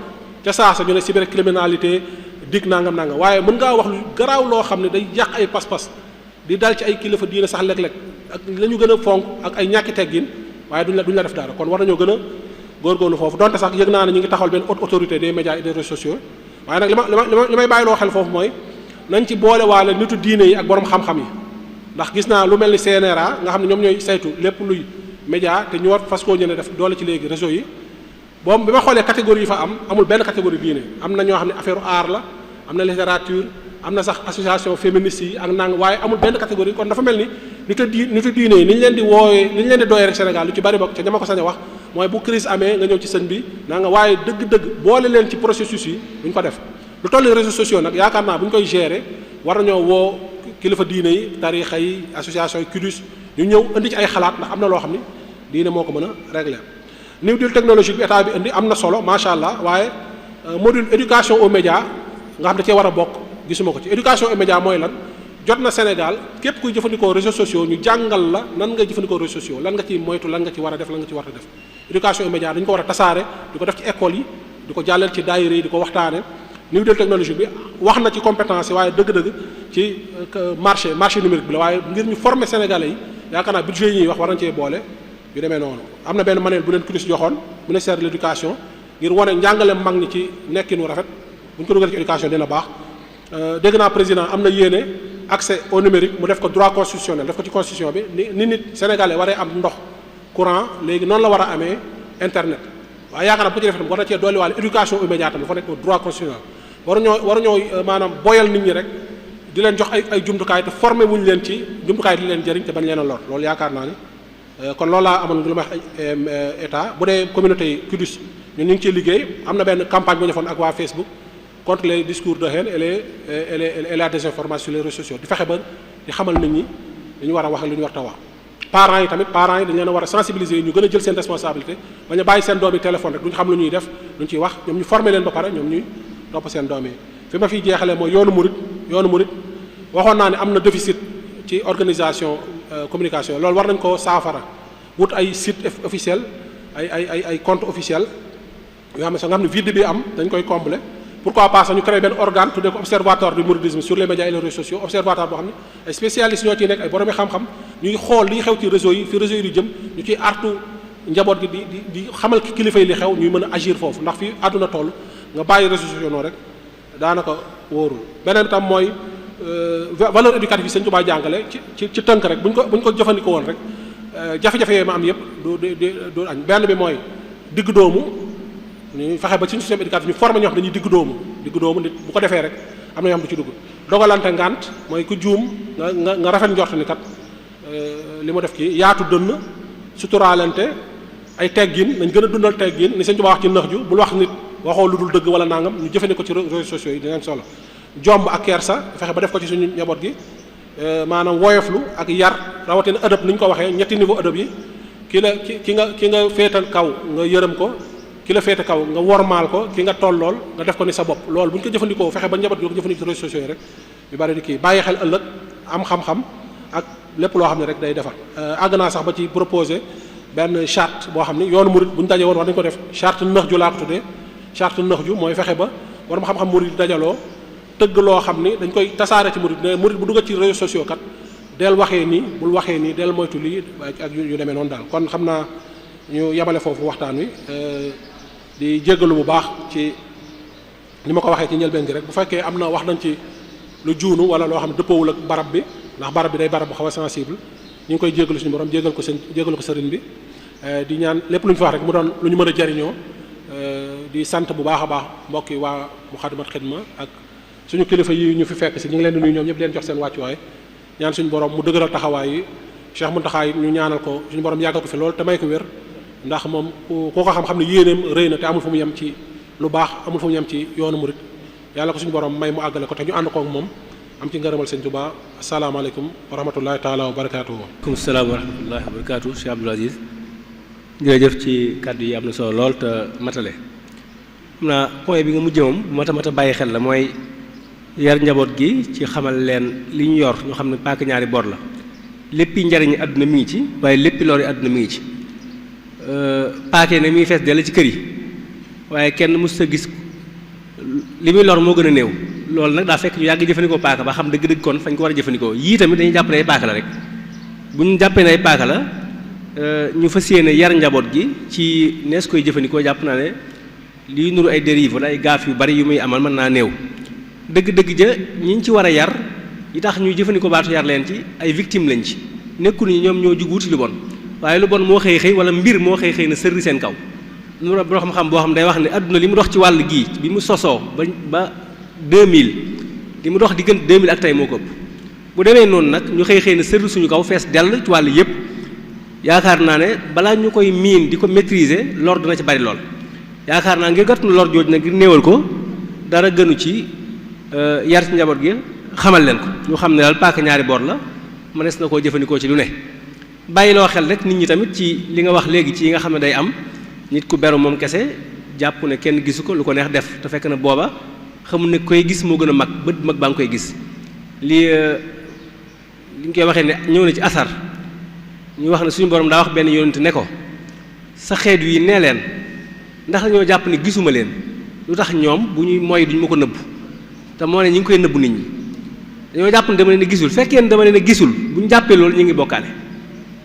ca saasa ñu ne cybercriminalité dig nangam waaye mën ngaa wax lu garaaw loo xam ne day yàq ay pas-pas di dal ci ay kilifa diine sax léeg-léeg ak la ñu gën a fonk ak ay ñàkki teggin waaye duñ la def dara kon war nañoo gën a góorgóorlu foofu donte sax yëg naa ne ñu ngi taxawal benn haute autorité des médias et des réseaux sociaux waaye nag li may bàyyiloo xel foofu mooy nañ ci boole waale nitu diine yi ak borom xam-xam yi ndax gis naa lu mel ni CNRA nga xam ne ñoom ñooy saytu lépp luy média te ñu war fas koo ñëne def doole ci léegi réseau yi boobu bi ma xoolee catégorie yi fa amul benn catégorie diine am na ñoo xam ne affaire art la am na littérature am na sax association féministe yi ak nang waaye amul benn catégorie kon dafa mel ni nitu diine yi ni ñu leen di wooyee ni ñu leen di doyee rek Sénégal lu ci bari bokk ca ñama ko sañ a wax mooy bu crise amee nga ñëw ci sëñ bi naa nga waaye dëgg-dëgg boole leen ci processus yi duñ ko def lu toll réseaux sociaux nag yaakaar naa bu ñu koy gérer war nañoo woo kilifa diine yi tarixa yi association yi kudus ñu ñëw indi ci ay xalaat ndax am na loo xam ni diine moo ko mën a régler. new deal technologique bi état bi indi am na solo macha allah waaye module éducation aux médias nga xam ne cee war a bokk gisuma ko ci. éducation aux médias mooy lan jot na Sénégal képp kuy jëfandikoo réseaux sociaux ñu jàngal la nan ngay jëfandikoo réseaux sociaux lan nga ci moytu lan nga ci war a def lan nga ci war a def. éducation aux médias dañu ko war a tasaare di ko def ci école yi di ko jàllale ci daayira yi di ko waxtaane new deal technologique bi wax na ci compétence yi waaye dëgg-dëgg ci marché numérique bi la waaye ngir ñu former sénégalais yi yaakaar naa budget yi ñuy wax war nañ cee boole yu demee noonu. am na benn manuel bu leen CNUS joxoon ministère de l'éducation ngir wane njàngale mag ñi ci nekkinu rafet bu ñu ko dugalee ci éducation dina baax. dégg naa président am na yéene accès au numérique mu def ko droit constitutionnel def ko ci constitution bi ni nit sénégalais waree am ndox courant léegi noonu la war a amee internet waaye yaakaar naa bu ko ci defee tam war na cee dolliwaale éducation immédiate tam dafa nekk droit constitutionnel waruñoo maanaam boyal nit ñi rek di leen jox ay jumtukaay te formé wuñu leen ci jumtukaay di leen jëriñ te bañ leen a lor loolu yaakaar naa ni kon loolu laa amoon lu ma wax état bu dee communauté yi CNUS ñun ñu ngi ciy liggéey am na benn campagne bu ñu defoon ak waa Facebook contre les discours de haine et la désinformation sur les réseaux sociaux di fexe ba di xamal nit ñi li ñu war a wax ak li ñu war a wax. parents yi dañ leen a war a sensibiliser ñu gën a jël seen responsabilité bañ a bàyyi seen doom yi téléphone rek duñu xam lu ñuy def lu ñu ciy wax ñoom ñu former leen ba pare ñoom ñuy topp seen doom yi. fi ma fiy jeexalee mooy yoonu murit waxoon naa ne am na déficit ci organisation communication loolu war nañ ko saafara wut ay site officiel ay compte officiel yoo xam ne vide bi am dañ koy combler. pourquoi pas sax ñu créé benn organe tuddee ko observatoire du mouridisme sur les médias et les réseaux sociaux observatoire boo xam ne ay spécialistes ñoo ciy nekk ay boroomi xam-xam ñuy xool li xew ci réseau yi fi réseau yi di jëm ñu ciy artu njaboot gi di xamal ki kilifa yi li xew ñuy mën a agir foofu ndax fi àdduna toll nga bàyyi réseaux sociaux noonu rek daanaka wóorul. beneen bi tam mooy valeur éducative yi Sëñ Tuubaa jàngale ci tënk rek buñ ko jëfandikoo woon rek jafe-jafe yooyu ma am yëpp du añ benn bi mooy digg doomu. ñu fexe ba ci système éducatif ñu formé ñoo xam dañuy digg doomu nit bu ko defee rek am na yoo xam du ci dugg dogalante ngant mooy ku juum nga rafet njort ni kat li mu def kii yaatu dënn suturaalante ay teggin nañ gën a dundal teggin ni Sëñ Tuubaa wax ci nax ju bul wax nit waxoo lu dul dëgg wala nangam ñu jëfandikoo ci réseaux sociaux yi dinañ solo jomb ak kersa fexe ba def ko ci suñu njaboot gi maanaam woyoflu ak yar rawatina ëdëb ni ñu ko waxee ñetti niveau ëdëb yi ki nga féetal kaw nga yërëm ko ki la féete kaw nga wormaal ko ki nga tollool nga def ko ni sa bopp loolu bu ñu ko jëfandikoo fexe ba njaboot yoo ko jëfandikoo ci réseaux sociaux yi rek yu bari di kii bàyyi xel ëllëg am xam-xam ak lépp loo xam ne rek day defar àgg naa sax ba ci proposé benn charte boo xam ne yoonu murid bu ñu dajee woon war nañu ko def charte nëx ju laa ko tuddee charte nëx ju mooy fexe ba war ma xam-xam murid dajaloo tëgg loo xam ni dañ koy tasaare ci murid ne murid bu duggat ci réseaux sociaux kat del waxee nii bul waxee nii del moytu lii ak yu demee noonu daal kon xam naa ñu yemale foofu waxtaan wi di jéggalu bu baax ci ni ma ko waxee ci njëlbeen gi rek bu fekkee am na wax nañ ci lu juunu wala loo xam ne dëppoowul ak barab bi ndax barab bi day barab bu xaw a sensible ñu ngi koy jéggalu suñu borom jéggal ko sëriñ bi di ñaan lépp lu ñu fi wax rek mu doon lu ñu mën a jariñoo di sant bu baax a baax mbokki waa Moukhaddamatoul Khidma ak suñu kilifa yi ñu fi fekk si ñu ngi leen di nuyu ñoom ñëpp leen jox seen wàccuwaay ñaan suñu borom mu dëgëral taxawaay yi Cheikh Mountakha yi ñu ñaanal ko suñu borom yàggal ko fi loolu te may ko wér ndax moom koo ko xam-xam ne yéeneem rëy na te amul fu mu yem ci lu baax amul fu mu yem ci yoonu murit yàlla ko suñu borom may mu àggale ko te ñu ànd ko ak moom am ci ngërëmal Sëñ Tuubaa asalaamaaleykum wa rahmatullahi taala wa barakaatuhu. waaleykum salaam wa rahmatullahi wa barakaatuhu Cheikh Abdoul Aziz jërëjëf ci kàddu yi am na solo lool te matale xam naa point bi nga mujj moom mata bàyyi xel la mooy yar njaboot gi ci xamal leen li ñu yor ñu xam ne paaka ñaari bor la léppi njariñi àdduna mi ngi ci waaye léppi lor yi àdduna mi ngi ci paake ne mi ngi fees dell ci kër yi waaye kenn mës a gis li muy lor moo gën a néew loolu nag daa fekk ñu yàgg jëfandikoo paaka ba xam dëgg-dëgg kon fañ ko war a jëfandikoo yii tamit dañuy jàpp ne ay paaka la rek bu ñu jàppee ne ay paaka la ñu fas yéene yar njaboot gi ci nees koy jëfandikoo jàpp naa ne liy nuru ay dérive wala ay gaaf yu bari yu muy amal mën naa néew dëgg-dëgg ja ñi ci war a yar yi tax ñuy jëfandikoo baatu yar leen ci ay victime lañ ci nekkul ñi ñoom ñoo jug wuti lu bon waaye lu bon moo xëy wala mbir moo xëy na sërri seen kaw lu boo xam-xam boo xam day wax ne adduna li mu dox ci wàll gii bi mu sosoo ba 2000 li mu dox diggante 2000 ak tey moo ko ëpp bu demee noonu nag ñu xëy na sërri suñu kaw fees dell ci wàll yépp yaakaar naa ne balaa ñu koy miin di ko maîtriser lor dina ci bari lool yaakaar naa ngir gàttu lor jooju nag ngir néewal ko dara gënu ci yar ci njaboot gi xamal leen ko ñu xam ne daal paaka ñaari boor la mënees na koo jëfandikoo ci lu ne bàyyiloo xel rek nit ñi tamit ci li nga wax léegi ci yi nga xam ne day am nit ku beru moom kese jàpp ne kenn gisu ko lu ko neex def te fekk na booba xamul ne koy gis moo gën a mag bët mag baa ngi koy gis li ñu koy waxee ne ñëw na ci asar ñu wax ne suñu borom daa wax benn yonent ne ko sa xeet yi nee leen ndax dañoo jàpp ne gisuma leen lu tax ñoom bu ñuy mooy duñu ma ko nëbb te moo ne ñi ngi koy nëbbu nit ñi dañoo jàpp ne dama leen a gisul fekkee ne dama leen a gisul bu ñu jàppee loolu ñu ngi bokkaale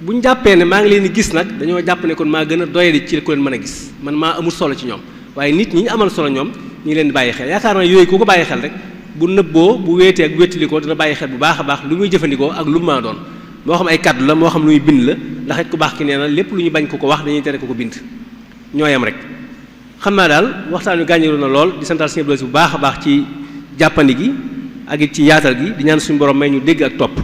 bu ñu jàppee ne maa ngi leen di gis nag dañoo jàpp ne kon maa gën a doyadi ci ku leen mën a gis man maa amul solo ci ñoom waaye nit ñi ñu amal solo ñoom ñu ngi leen di bàyyi xel yaakaar na yooyu ku ko bàyyi xel rek bu nëbboo bu wéetee ak wéttalikoo dina bàyyi xel bu baax a baax lu muy jëfandikoo ak lu mu maa doon moo xam ay kaddu la moo xam lu muy bind la ndax it ku baax ki nee na lépp lu ñu bañ ko ko wax dañuy tere ko ko bind ñooyam rek xam naa daal waxtaan wi gàññiru na lool di santal Sëriñ Abdou bu baax a baax ci jàppandi gi ak it ci yaatal gi di ñaan suñu borom may ñu dégg ak topp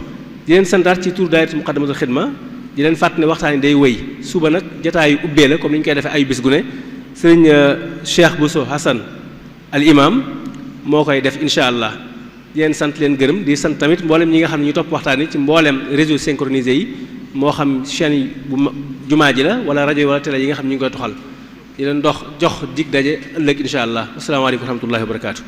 di leen santaat ci tur daayira Muqaddamatul Xidma di leen fàttali ne waxtaan yi day wëy suba nag jotaayu ubbee la comme ni ñu koy defee ayu bis gu ne sëriñ Cheikh Bousso Hassan al imam moo koy def incha allah di leen sant leen gërëm di sant tamit mboolem ñi nga xam ne ñu topp waxtaan yi ci mboolem réseau synchronisé yi moo xam chaîne yi bu jumaa ji la wala rajo yi wala télé yi nga xam ne ñu ngi koy toxal di leen jox dig daje ëllëg incha allah asalaamaaleykum wa rahmatullahi wa barakaatu.